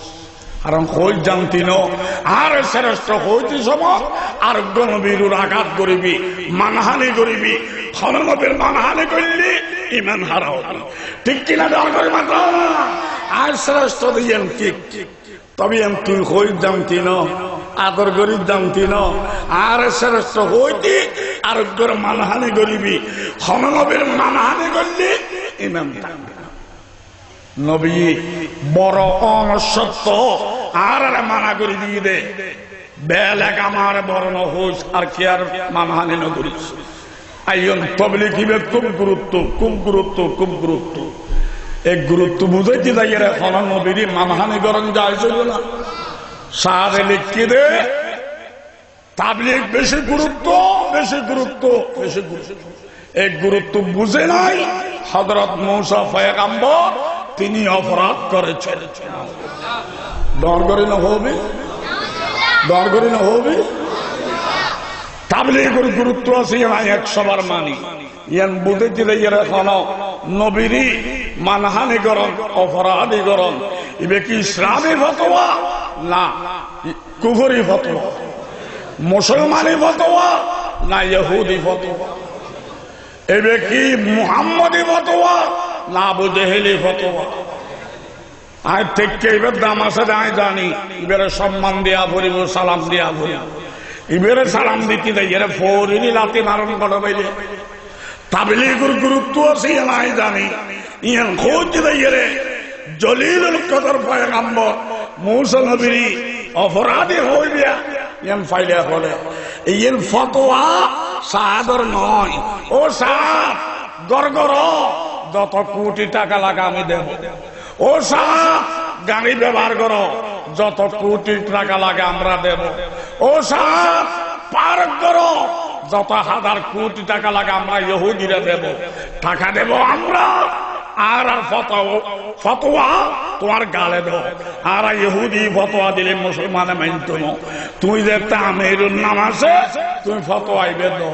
Karon hois zan tui no, añáre sresto hoiti somot, areggo nobir uore agat goribi, manhani goribi, hono nobir manhani goille iman hara oibo. Thik ki na? Dor gori mato. Añí sresto de iyan thik. Tobe iyan tui hois zan tui no, ador goris zan tui no, añáre sresto hoiti areggor manhani goribi, hono nobir manhani goille iman tangibo. Nobi boro on sotto, añárare mana gori diye de. Beleg amare boro no hois, ar ki ar manhani no goris. Aiyon, toblig ibe kub gurutto, kub gurutto, kub gurutto. E gurutto buzai diye de, ere hono nobire manhani goron jaiz oibo na? Saade lekki de, tablig beci gurutto, beci gurutto, beci gurutto. E gurutto buze nai, Hozrot Musa foyagambor, tini oforad korechen. Dor gori no hobi? Dor gori no hobi? Tabligor gurutto ase, iyan ek sobar mani. Iyan buze diye de, ere hono nobire manhani goron oforadi goron. Ibe ki Islami fotowa na kufuri fotowa? Musolmani fotowa na Yahudi fotowa? Ibe ki Muhammodi fotowa na Abu Jeheli fotowa? Añí thik ki ibar dam ase de añí zani, ibare somman diya foribo, salam diya foribo. Ibare salam dite de, ere foori lati maron goro baile. Tabligor gurutto ase, iyan añí zani. Iyan hoite de, ere Jolilul Kodor foyagambor Musa nobire oforadi hoiba, iyan faile hole. Iyan fotowa saador noi. O saad, gor goro, joto kuti taka lage ami debo. O saad, gari bebohar goro, joto kuti taka lage amra debo. O saad, park goro, joto hazar kuti taka lage amra Yahudire debo. Taka debo amra, añárar fotowa, fotowa tuáñr gale do. Añára Yahudi fotowa dile Musolmane mainto no. Tui de tamirun nam ase, tui fotowa ibe do.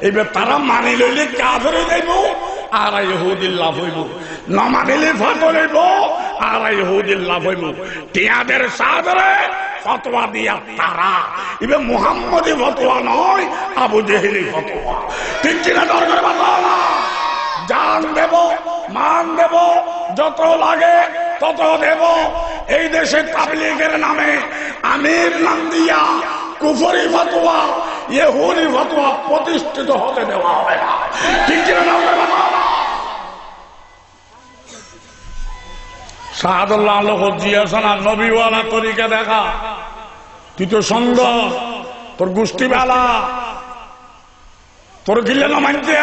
Ibe tara mani loile kafer oi zaibo, añára Yahudi laf oibo. No manile fotowa loibo, añára Yahudi laf oibo. Tiañder saadore fotowa diya tara. Ibe Muhammodi fotowa noi, Abu Jeheli fotowa. Thik ki na? Dor gori mato na. Jan debo, man debo, joto lage, toto debo. Ei dece tabligor name amir nam diya kufuri fotowa, Yahudi fotowa protistito hote dewa hobe na. Thik ki na? Dor gori mato na. Saadullah logot jiyasa na, nobiwala torika deka. Tui to songho, tor gusti bala. Tor gile no mante,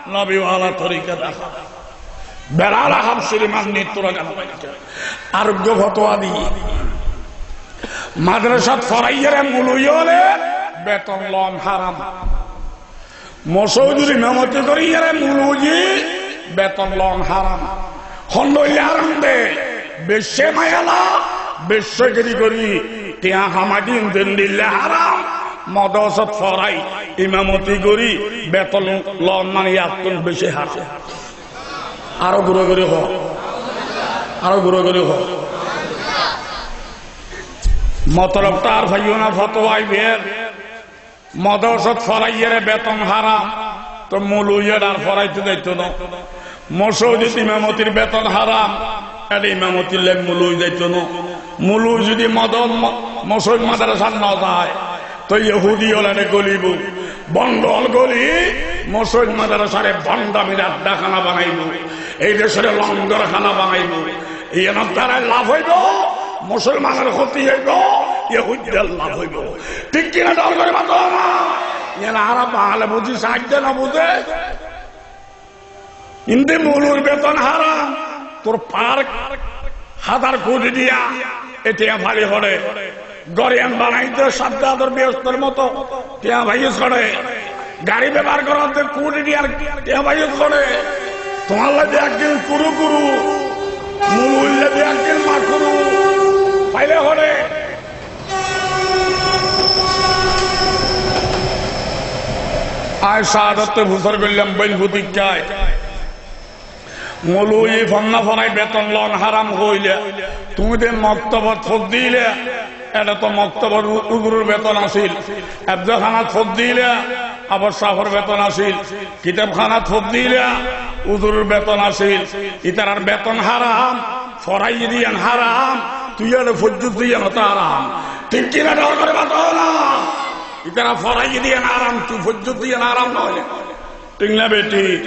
nobiwala torika deka. Belala ham siriman ni tora gana mante. Areggo fotowa di. Madrasat foraiyere muluyi ole beton lon haram. Mosjidor imamoti goriyere muluyi beton lon haram. Hondilla haram de, bece mayala, bece giri gori, tiañ hamai din din dille haram. Modosot forai, imamoti gori, beton lon mani yattun bece haram. Aro gure guri ho. Aro gure guri ho. Motolob to ar faiyo na, fotowa iber. Modosot foraiyere beton haram, to muluye dar foraito daito no. Mosjidot imamotir beton haram, ede imamotir lai muluye daito no. Muluye zodi modo-, mo-, mosjid madrasat no zai, to Yahudi ole ede golibo, bondo ole goli, mosjid madrasare bondamir adda hana banaibo, ei desore longor hana banaibo. Iyanot tara laf oibo, Musolmanor hoti oibo, Yahudire laf oibo. Thik ki na? Dor gori mato na. Iyan ara bala buzi, saidde no buze. Indi mulur beton haram, tur park hazar kudi diya, e tiya fali hore. Gor iyan banaite Saddador behostor moto, tiya faiyo hore. Gari bebohar gorante kudi diya, tiya faiyo hore. Tuálla diya gil kuru kuru, mululla diya gil makuru, faile hore. Ai Saadotte fusar goillám, boin futikkai. Moulovi fonna forai beton lon haram hoile, tuñí de moktobot foddile, ede to moktobot u-, uzuror beton asil, ebzehanat foddile, abor safor beton asil, kitabhanat foddile, uzuror beton asil, itarar beton haram, forai diyan haram, tui ede foijjus diyan ota haram. Thik ki na? Dor gori mato na. Itara forai diyan haram, tui foijjus diyan haram noy. Thik na bethik?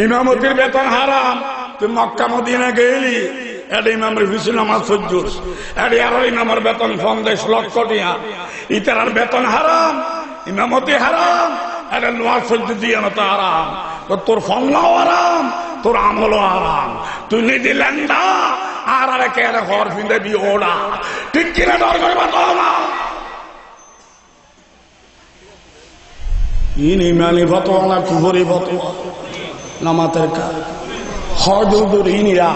Imamotir beton haram, tui Mokka Modina geli, ede imamor fise nomaz foijjus, ede aror imamor beton fonzaic lokko tiya, itarar beton haram, imamoti haram, ede nomaz foijjus diyan ota haram, to tur fonnao haram, tur amolo haram, tui nidi lengda, arare kene hor finde bi oda, thik ki na? Dor gori mato na. Ini imani fatuwa na kufuri fatuwa? Namater ka. Hoj uzur ini ya.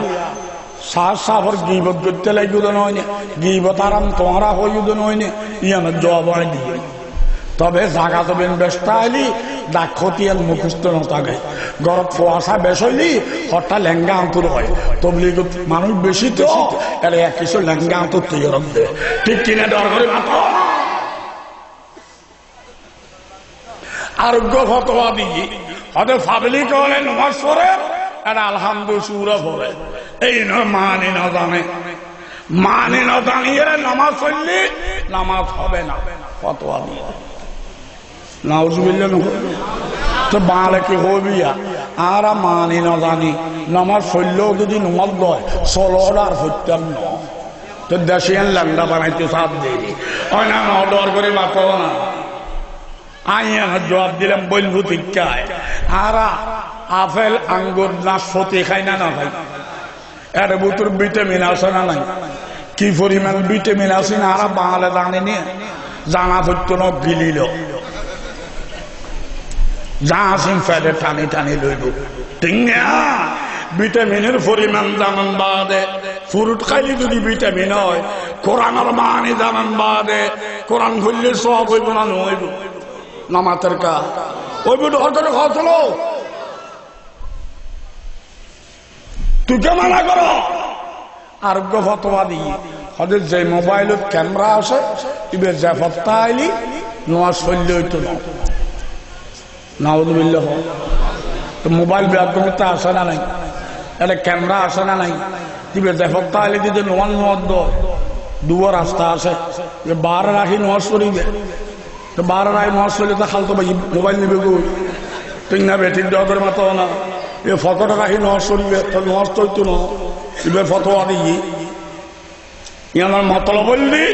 Saf safor gibot goitte laigo de noy ne. Gibot haram tuára hoj de noy ne. Iyanor juab ai diye. Tobe zakat bin besta aile dak hoti el mukosto no take. Gorot fuasa beci oile hotta lenga antur oi. Tobligot manuc beci to, ere ek kisu lenga antur toiyar de. Thik ki na? Dor gori mato. Ar ugga fatuwa diye, hode fablik ole nomaz forer, ede Alhamdu sura forer. Ei no mani no zane. Mani no zaniyere nomaz foille nomaz hobe na. Fatuwa diye. Nauzubillah no. To bale ki hobi ya? Ara mani no zani. Nomaz foille jodi nomaz doi, solo ar foittam no. To deci iyan lengda banaito sar de. Oi na no? Dor gori mato na. Ai iyanor juab dilam boin futikkai. Ara apel, angur, nasfoti hai na no hai? Ere butur vitamin ase na nai? Ki foriman vitamin ase na ara bale zani ni? Zana foitto no gililo. Za asin fede tani tani loibo. Thik na? Vitaminor foriman zanan bade, furut haile jodi vitamin oi, Kuranor mani zanan bade, Kuran foille soab oibo na no oibo? Namater ka. Oibo de hotore hotolo. Tui ki mana goro? Ar ugga fatuwa diye, hode ze mobailot kemera ase, ibe ze fotta aile nomaz foille oito no. Nauzubillah. To mobail be ar ugga ase na nai? Ede kemera ase na nai? Ibe ze fotta aile jodi nomaz no odo, duwa rasta ase. Ibe bare rakhi nomaz foribe. To bare rakhi nomaz foille to hal to bai mobail nibe goi. Thik na bethik? Dor gori mato na. E fokete rakhi nomaz foribe, to nomaz to oito no. Ibe fatuwa diye. Iyanor motolob olde,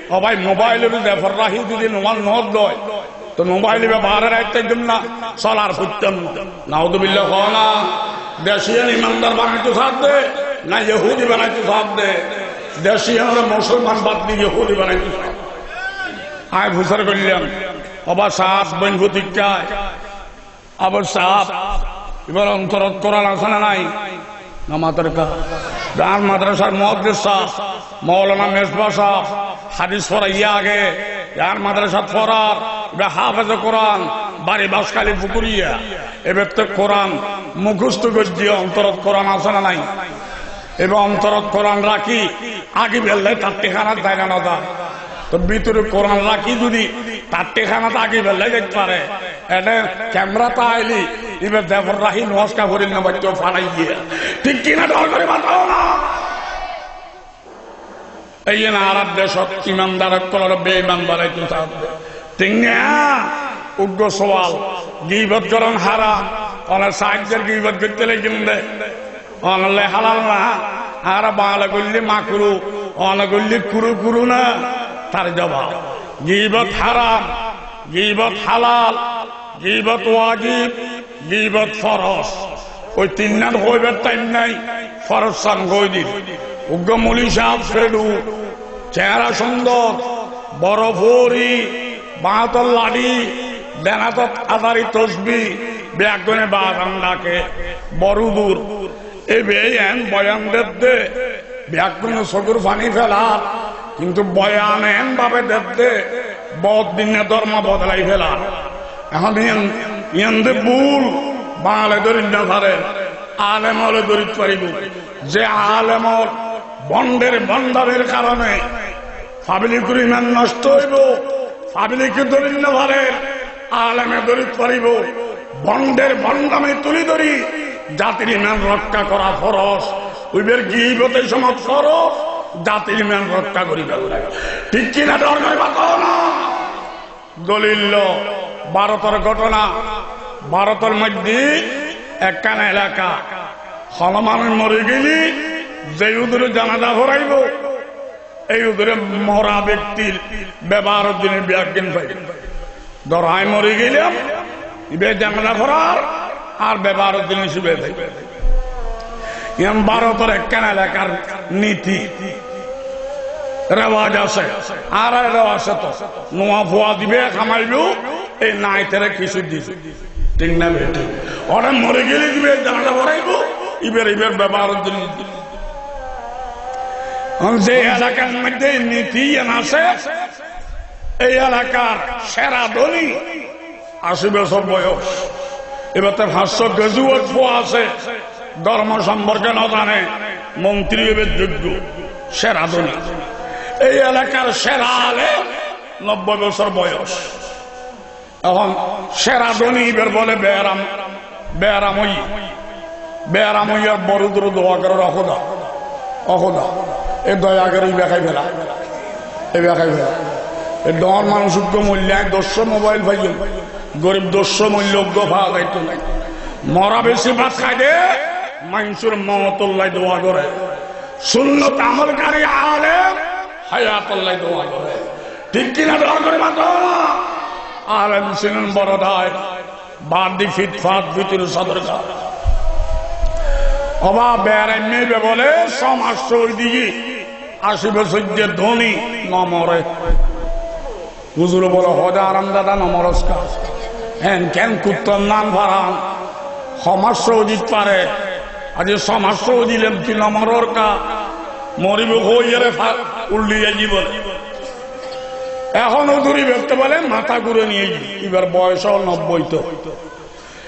o bai, mobailore ze fore rakhi jodi nomaz no odo, to mobail ibe bare rakhi thaitam na, solar foittam no. Nauzubillah ho na. Deci iyan imandar banaito sar de, na Yahudi banaito sar de? Deci iyanore Musolman bad di Yahudi banaito sar de. Ai fusar goillám, o ba saf, boin futikkai. Abor saf, ibar ontorot Kuran ase na nai? Namater ka. Ibe ar madrasar muhaddis saf, Maulana Mesba saf, hadis foraiye age, ibar madrasat forar, ibe hafeze Kuran, bari Baskali Fukuriya, ibe to Kuran mukosto goijje, ontorot Kuran ase na nai? Ibe ontorot Kuran rakhi, agi belle tar thikana zai na no zai? To butore Kuran rakhi jodi tar thikana agi belle zai pare, ede kemera ta aile, ibe ze fore rakhi nomaz ka foril no baito, faraiye. Thik ki na? Dor gori mato na. Ei na arar decot imandar okkolore beiman banaito sar de. Thik na? Ugga sual, gibot goron haram, one saidder gibot goitte laigonde? One le halal na? Ara bale goille makru, one goille kuru kuru na? Tar juab, gibot haram, gibot halal, gibot wajib, gibot foroz. Oi tinnan hoibar taim nai, foroz san hoi dil. Ugga muli sab fedu, señra sundor, boro fori, bator ladi, den atot adari tosbi, beggune bazan dake, boro dur. Ebe en boyan dedde, beggune sogur fani felar, kintu boyan en babe dedde, bout dinne dormo bodolai felar. Ehon iyan, iyan de bul, bangale dori no fare, alem ole dori faribo. Ze alemor bonder bondamir karone fablikor iman nosto oibo, fablike dori no fare, aleme dori faribo. Bonder bondami tuli dori jatir iman rokka gora foroz. Uiber gibot ei somot foroz, jatir iman rokka goriba. Thik ki na? Dor gori mato na. Dolil lo, Bharotor ghotona. Bharotor moidde ekkan elaka, hono manuc mori gele, ze udure janaza foraibo, ei udure mora bektir beboharor jinis beggin faibo. Doro, ami mori gelam, ibe janaza forar, ar beboharor jinis ibe faibo. Iyan Bharotor ekkan elakar niti, rewaj ase. Añrar rewaj ase to, nua fua dibe kamaibo, ei naitere kisu dibo. Thik na bethik? Ore mori gele dibe, janaza foraibo, iber, iber beboharor jinis dibo. Ehon ze elakar moidde niti iyan ase, ei elakar sera doni, asi bosor boyos. Ibatte fañs sot gezuwat fua ase, dormo somporke no zane, montri oibar joggo, sera doni. Ei elakar sera alem, nobboi bosor boyos. Ehon sera doni ibar bole beram, beram oiye. Beram oiye, boro udure dua gorer, "O Hoda, o Hoda, e doya gori ibe kai fela, ibe kai fela. E dor manuc ugga moille, añi doc mobail faiyum, gorib doc moille ugga fa zaito nai." Mora besi bat hade, maincor motollai dua gore. Sunnot amolkari alem hayatollai dua gore. Thik ki na? Dor gori mato na. Alem sinin boro dai, badi fit fat, bhitor sodor ga. Oba, beram ibe bole, somaj soi digi, asi bosor de doni, no more. Huzure bole, "Hoda aram dada, no moros ka. Enken kuttor nan faran, somaj soi dit fare. Aji somaj soi dilem, tui no moros ka. Moribo hoiyere fa-, uldi zaibo." Ehon udur ibatte bole mata gurani, ibar boyos nobboi to.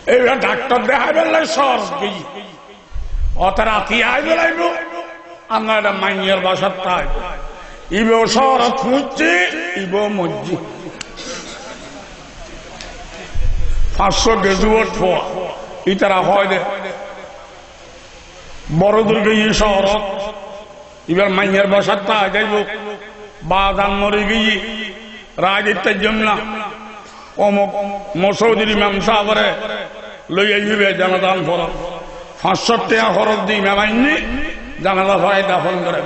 Ibe daktor dehaibolla soorot geye. Ote rati aibo laibo, ar noile maiyor basat aibo. Ibe soorot fuñsche, ibe moijje. Fañs sot gezuwat fua, itara hoi de. Boro udur geye soorot, ibar maiyor basat aijaibo, bazan mori geye, raji tajjum na, omuk mosodir imam sabore loi aibe, janazan fora. Fañs sot tenga horos di imam ainne, janaza forai dafon gore.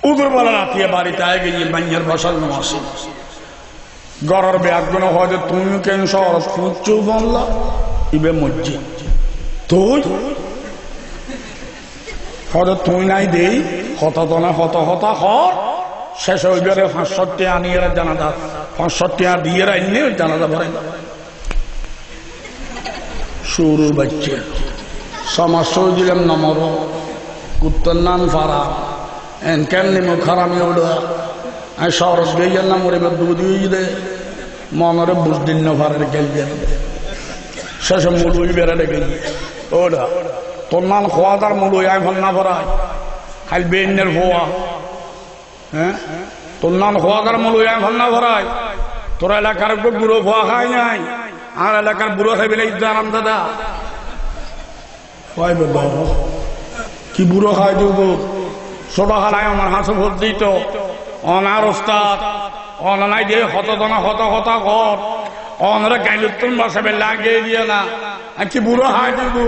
Udur bala ratiye barite aigeye, maiyor basat no ase. Goror beggune hoi de, "Tui ken soorot fuñscho bolla?" Ibe moijje. "Tui?" Hoi de, "Tui nai dei, hoto done hoto hota hor, sese oibo re fañs sot tenga aniyere janaza, fañs sot tenga diyere ainne janaza forai." Surur bacca. Somaj soi dilem no moro, kuttor nan fara. Enken nimuk harami oda. Añi soorot geye na moribar dudi oiye de. Monore buz di no farer gel gel. Sese muloi bere de geye. Oda. Tor nan hoadar muloi añi fanna forai. Hail beinner fua. He? Tor nan hoadar muloi añi fanna forai. Tor elakar ugga buro fua hai nai. Añar elakar buro hai bele idda aram dada. Hoi be do. Ki buro hai dibo? Soda halai amar hase fot dito. Onar ustad. Ona nai de hoto dona hoto hota hor. Onore gailottun basaibar lagi diye na. Añi ki buro hai dibo?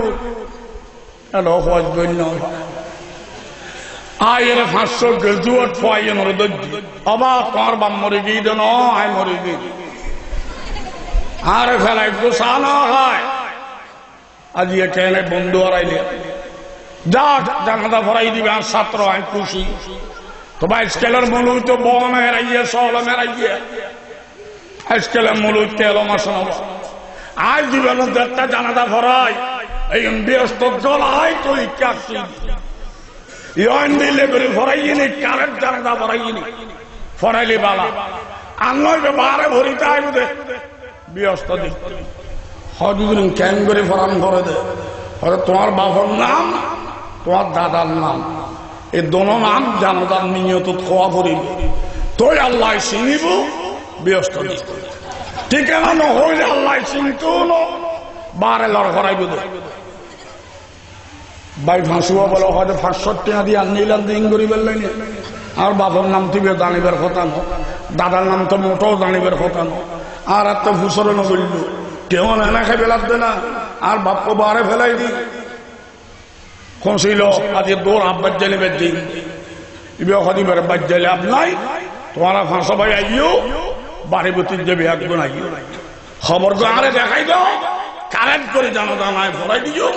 Elo hoj goinno. Aiyere fañs sot gezuwat fua iyanore dojje. Oba, tuar bap mori giyede no, añi mori giyi. Añare felai gusa no hai. Aijja kene bondhu araile. Jak, janaza forai diba, satro ai kusi. Toba iskelor mulud to bon eraye, solom eraye. Iskelor mulud kelom asana ba. Ai diba no detta janaza forai. Ei biyostot gola ai to ikka si. Yon dile gori forai ni, karet janaza forai ni. Foraile bala. Annoi be bare fori tai de. Biyostot di. Hodi gori ken gori foran fore de. Hode tomar bafor nam, tomar dadar nam. Ei dono nam janazar niyotot howa foribo. Toi Allah sinibo, biyostot di. Thikana no hoile Allah sinto no, bare lor foraibo de. Bai, fañsuwa bole, hoide fañs cot tenga di annilam, din goribar lai ni. Ar bafor nam to ibe zanibar hota no, dadar nam to moto zanibar hota no. Ar ar to fusoro no gorillo. Kemon ena haibe lagde na. Ar bap ko bare felai di. Hon silo, aijja dor abbar jani beddi. Ibe hodi bare bajjali abnai. Tomara fañso bai aiyo, bari buti jebe agun aiyo. Hobor gare dekhai do, karet gori janaza nai forai diyo,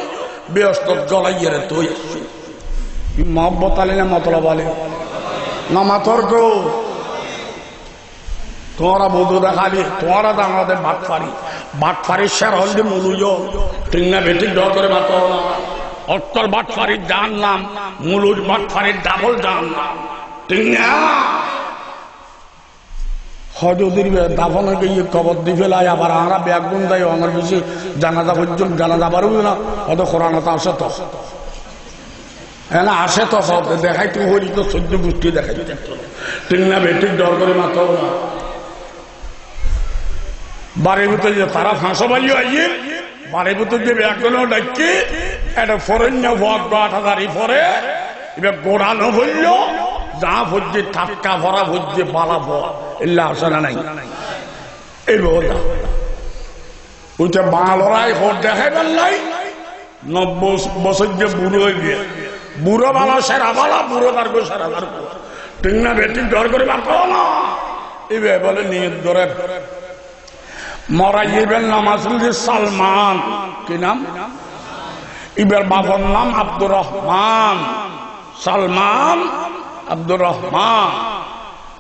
biyostot golai yere toi. I mohobbot ali na motolob ali? Na mator ko? Tomara buzu de hali, tomara dana de batfari. Batfari ser hol de muluyo. Thik na bethik dor gori mato na. Ottor batfari jahannam, mulud batfari dabol jahannam. Thik na? Hodi udir be dafon oi giyoi, kobor di felai, abar amra beggún zai onor bisi janaza foijjum, janaza bar oi na, hode Kuranot ase to. Ena ase to, sot dekhai to, hori to, soddo gusti dekhai to. Thik na bethik dor gori mato na. Bari buti je tara fañso bai aiye, bari buti je beggún dakki, ede forenna fua gata dari fore, ibe gora no foillo, ja foijje takka fora foijje bala fua, illa ase na nai? Ei bola. Uite balorai hor dekhaibar lai, nobbo bosor je buro oibe. Buro bala, sera bala, buro dargo, sera dargo. Thik na bethik dor gori mato na. Ibe bole niyot gorer. Mora ibar nam asil de Salman. Ki nam? Ibar bafor nam Abdur Rahman. Salman, Abdur Rahman.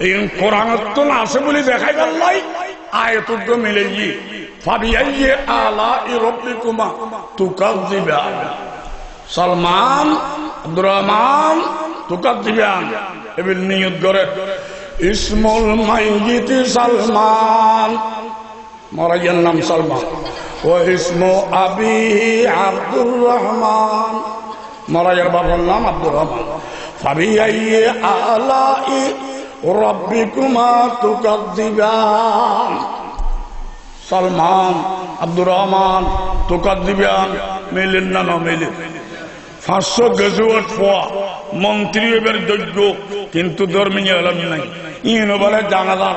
Iyan Kuranottun ase buli dekhaibar lai, ayat uggwa mileye. Fabi ayyi alai rabbikuma tukazziban. Salman, Abdur Rahman, tukazziban. Ebil niyot gore. Ismul mayyiti Salman. Mora iyan nam Salman. Wa ismu abihi Abdur Rahman. Mora iyan bafor nam Abdur Rahman. Fabi ayyi alai rabbikuma tukazziban. Salman, Abdur Rahman, tukazziban, miler na no miler? Fañs cot gezuwat fua, montri oibar joggo, kintu dormi elom nai. Iyan bole janazar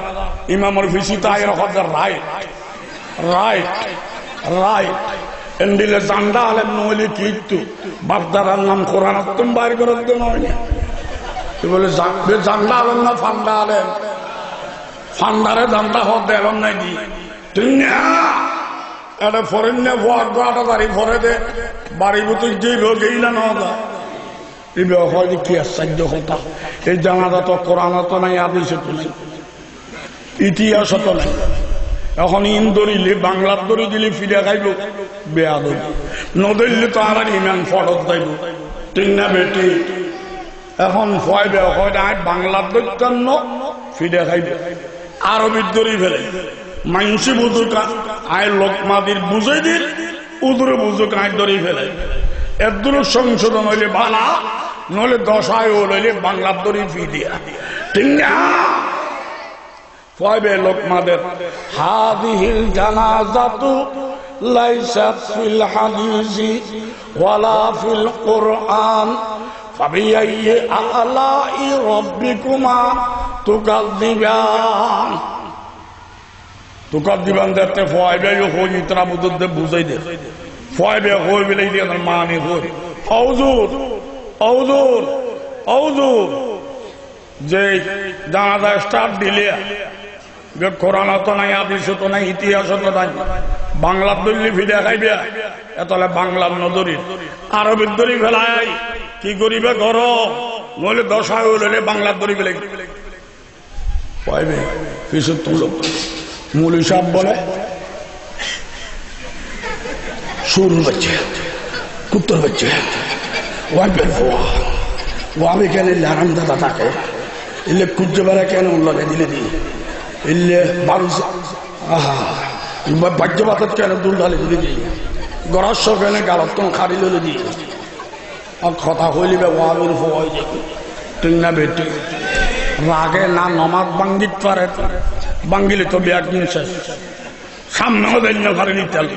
imamor fisi tai ere hode right, right, right. Endile zanda alem no oile kitu, bap dadar nam Kuranottun bair gorer de no oile. Ki bole za-, be zanda alem na fanda alem? Fandare zanda hode elom nai di. Thik na? Ede forenna fua gata dari fore de, bari buti je lo geila no da. Ibe hoi de ki asajjo hota. Ei janaza to Kuranot nai, hadisot nai, itihasot nai. Ehon in dorile, Banglat dori dile fida haibo. Beadobi. No dorile to amar iman forot zaibo. Thik na bethik? Ehon fuaibe hoi de, ai Banglat doittam no, fida haibo. Arobit dori felai. Mainse buzuk, ai lokma dir buzai dir, udure buzuk, ai dori felai. Eddur songsodon oile bala, noile dosa ol oile Banglat dori fida. Thik na? Fuaibe lokma der. Hadihil janazatu laisat fil hadisi wala fil Quran. Fabi ayyi alai rabbikuma tukazziban. Tukazziban dette fuaibe yo hoi, itara buzur de buzai de. Fuaibe hoi bile ide na mani hoi. Huzur, huzur, huzur. Je janaza start dile, Ibe Kuran ot nai, hadis ot nai, itihas ot nai. Banglat dóille fida haiba. Etole Banglat no dórir. Arobit dóri felai. Ki goriba goro? Noile dosa óile Banglat dóri felai. Faibe, fisut tulo. Moulovi saheb bole, surur bacca, kuttar bacca, wahabi fua. Wahabi kene ille haramzada take? Ille kujje bere kene ulla dile di? Ille barus, aha, ba-, bajje batat kene dul dale dile di? Goror so kene galottun kari lole di? Ak hota hoile be wahabir fua oi jaibo. Thik na bethik? Rage na nomaz bangit fare, bangile to beggin ses. Samne o dai no fare ni tel.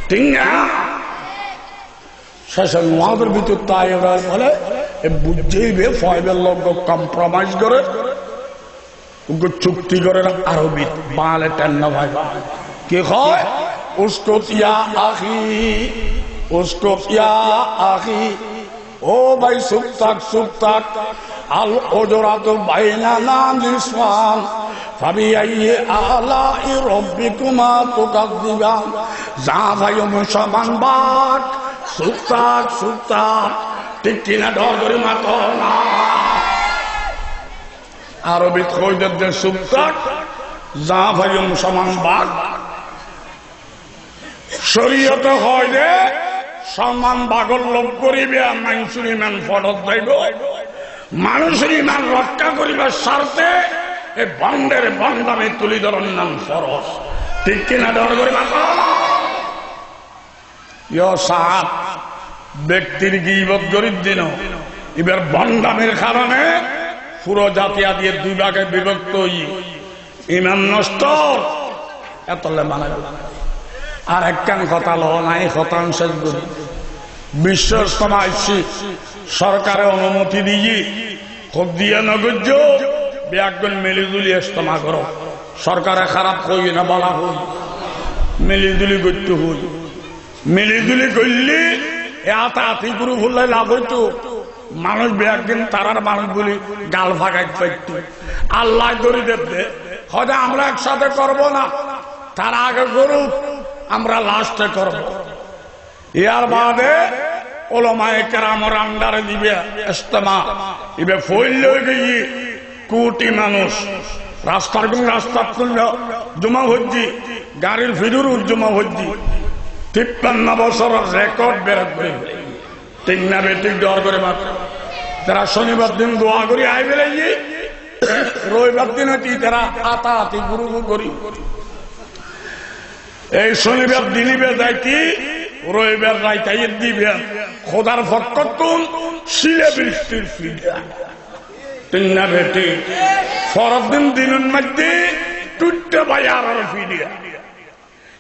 Thik na? Sese nomazor bhitor tai ora bole, e bujje ibe faibar loge compromise gore. Uggwá cukti gorer Arobit, Bangale tel no faiba. Ki hoi? Uskut ya ahi, uskut ya ahi. O bhai, sup tak, sup tak. Al hujuratu bainana nisfan, fabi ayyi alai rabbikuma tukazziban. Za faiyum soman bak. Sup tak, sup tak. Thik ki na? Dor gori mato na. Arobit hoi de de sup tak, za faiyum soman bak. Coriyote hoi de soman bagor log goriba, manusor iman forot zaibo. Manusor iman rokka goribar sarte e bondare bondami tuli doron nan forot. Thik ki na? Dor gori mato. Yo sahab, bektir gibot gorir de no, ibar bondamir karone furo jati adi dui bage bibokto oiye. Iman nosto, etolle mane. Ar ekkan hota lo nai, hotan ses gori. Biswo ijtema aicche, sorkare onumoti diye, hodiya no goijjo, beggune mili juli ijtema goro. Sorkare harap hoiye na bala hoiye? Mili juli goitto hoiye. Mili juli goille e ata ati group ulla lab oito. Manus beggin tarar manus buli gal fagai faitto. Allah dori debde. Hoi de, "Amra eksathte korbo na, tara age goruk, amra laste korbo." Yar bade ulamaye keramor under-e dibe ijtema. Ibe foil oi giye. Koti manus rastar gun, rastar gun juma hoijje, garir fidur juma hoijje. Tippanno bosoror record berat gori. Thik na bethik? Dor gori mat. Tara sonibar din dua gori ai belaiye. Roibar din oti tara ata ati group gori. Ei sonibar din ibe zaiti, roibar rait aiyé de ibe Hodar fokkottun sile biristir fida. Thik na bethik? Foror din dinor maze tutte bayaror fida.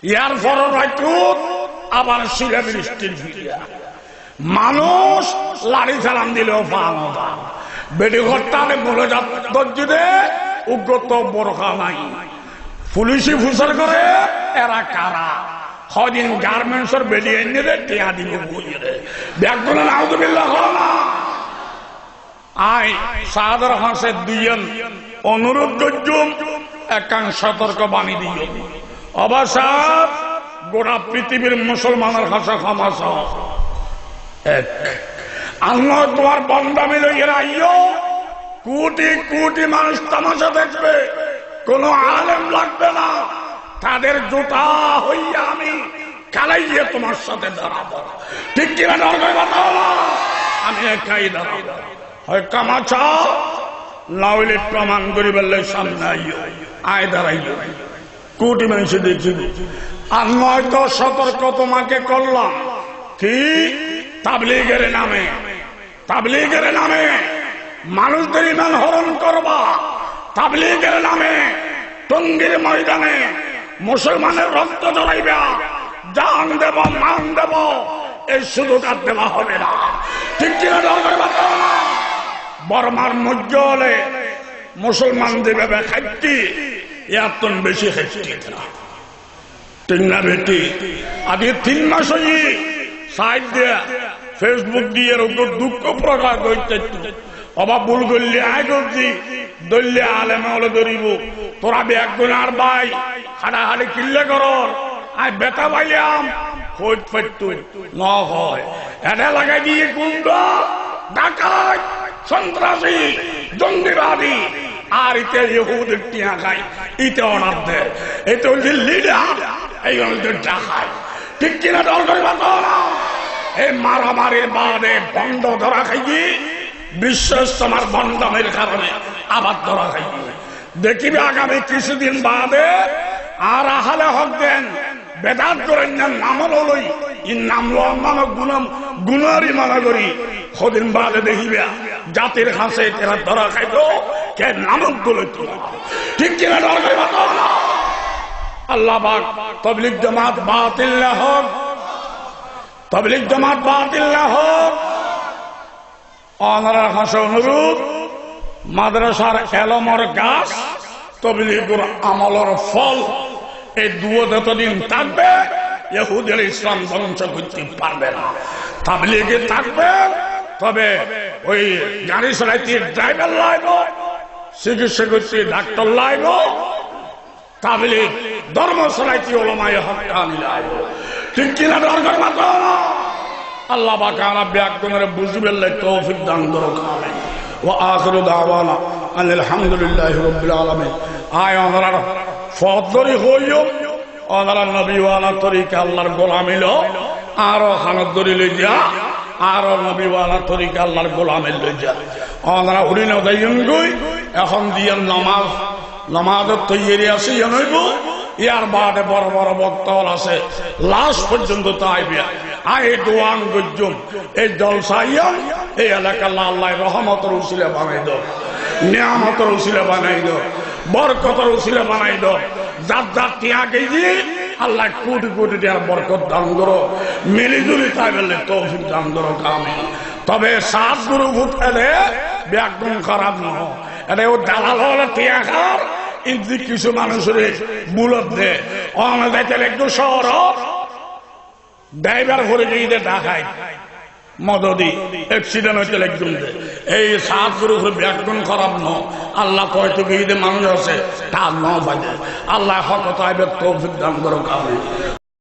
Yar foror raitut abar sile biristir fida. Manus lari salam dileo fa no da. Bedi hottale mule jat dojje de, uggwá to borha nai. Pulise fusar gore, era kara? Hodin garments-or bedi ainne de, tiya dibo buliye de. Beggune nauzubillah hola. Ai sadar hase duiyan onurod gojjum, ekkan sotorko bani diyum. Oba sab, gora pitibir musolmanor hase homa sao. Ek, ar noi tomar bondami loiyore aiyo, koti koti manus tamasha dekbe, kono alem lagbe na, tader juta hoiye ami kalaiye tomar sate darabo. Thik ki na? Dor gori matona, ami ekai darabo. Hoi tamasha, na oile proman goribar lai samne aiyo, ai daraiyo. Koti manuse dekibo. Ar noito sotorko tomake korlam. Ki? Tabligor name. Tabligor name manusor iman horon korba. Tabligor name Tongir moidane musolmanor rokto joraiba, jan debo, man debo, ei sujug ar deba hoibe na. Thik ki na? Dor gori matona. Bormar moidde ole musolman jebhabe haitte, yattun besi haitte na. Thik na bethik? Aji tin mas oiye, saidde Facebook diye rokko dukko prokash goitte. Oba bul goille aññí dozzi, doille aleme ole doribo. Tora beggún añár bái, haçahaçi kille goror, aññí beta faiyum, hoit faittum. No hoi. Ede lagai diye gunda, dakait, sontrasi, jongibadi, ar ite Yahudir tiañ hai, ite order de. Ite olde lidar, ei olde dakait. Thik ki na, dor gori mato na? Ei maramarir bade bondo dora haiye, biswo istamar bondomir karone abar dora haiye. Dekibe agami kisudin bade añára hale hok den, bedat goron na, nam loi, i nam lowa mane guna, gunari mana gori. Hodin bade dekibe, jatir hase tera dora haibo, ke nam guloi tuma. Thik ki na, dor gori mato na? Allah pak, Tablig Jamaat batil na hok. Tablig Jamaat batil na hok. Onarar hase onurud, madrasar elomor gas, tabligor amolor fol, ei duo jotodin takbe, Yahudi ole Islam dongso goitte parbe na. Tablige takbe, tobe oi gari solaite draibar laibo, sikitsa goitte daktor laibo, tablig dormo solaite olamaye hokkani laibo. Thik ki na, dor gori mato na? Allah pak añára beggúnore buzibar lai toufik dan gorok, amin. Wa akhiru dawana anil hamdulillahi rabbil alamin. Aññí onarar fot dori hoiyum, onara nobiwala torika Allar golami lo, aró hanot dori loi ja, aró nobiwala torika Allar golami loi ja. Onara uri no zaiyum goi, ehón diyan nomaz, nomazor toiyari ase, iyan oibo, yar bade boro boro bokto ol ase, las foijjonto taibe. Aññí duan goijjum, ei jolsa iyan, ei elaka Allai rohomotor usila banai do, niyamotor usila banai do, borkotor usila banai do. Zar zar tiañ geiye, Allai koti koti tiañr borkot dan goro, mili zuli taibar lai toufik dan goro, amin. Tobe saat gurufot ede beggún harap no. Ede o dalal ole tiañ har, indi kisu manusore bulot de. Ona zaite lagdo sohorot, draibar fori giyede dakait, mododi, eksiden oite lagdon de. Ei saat gurufot beggún harap no. Allah hoito giyede manuj ase, tar no faide. Allah hok taibar toufik dan gorok, amin.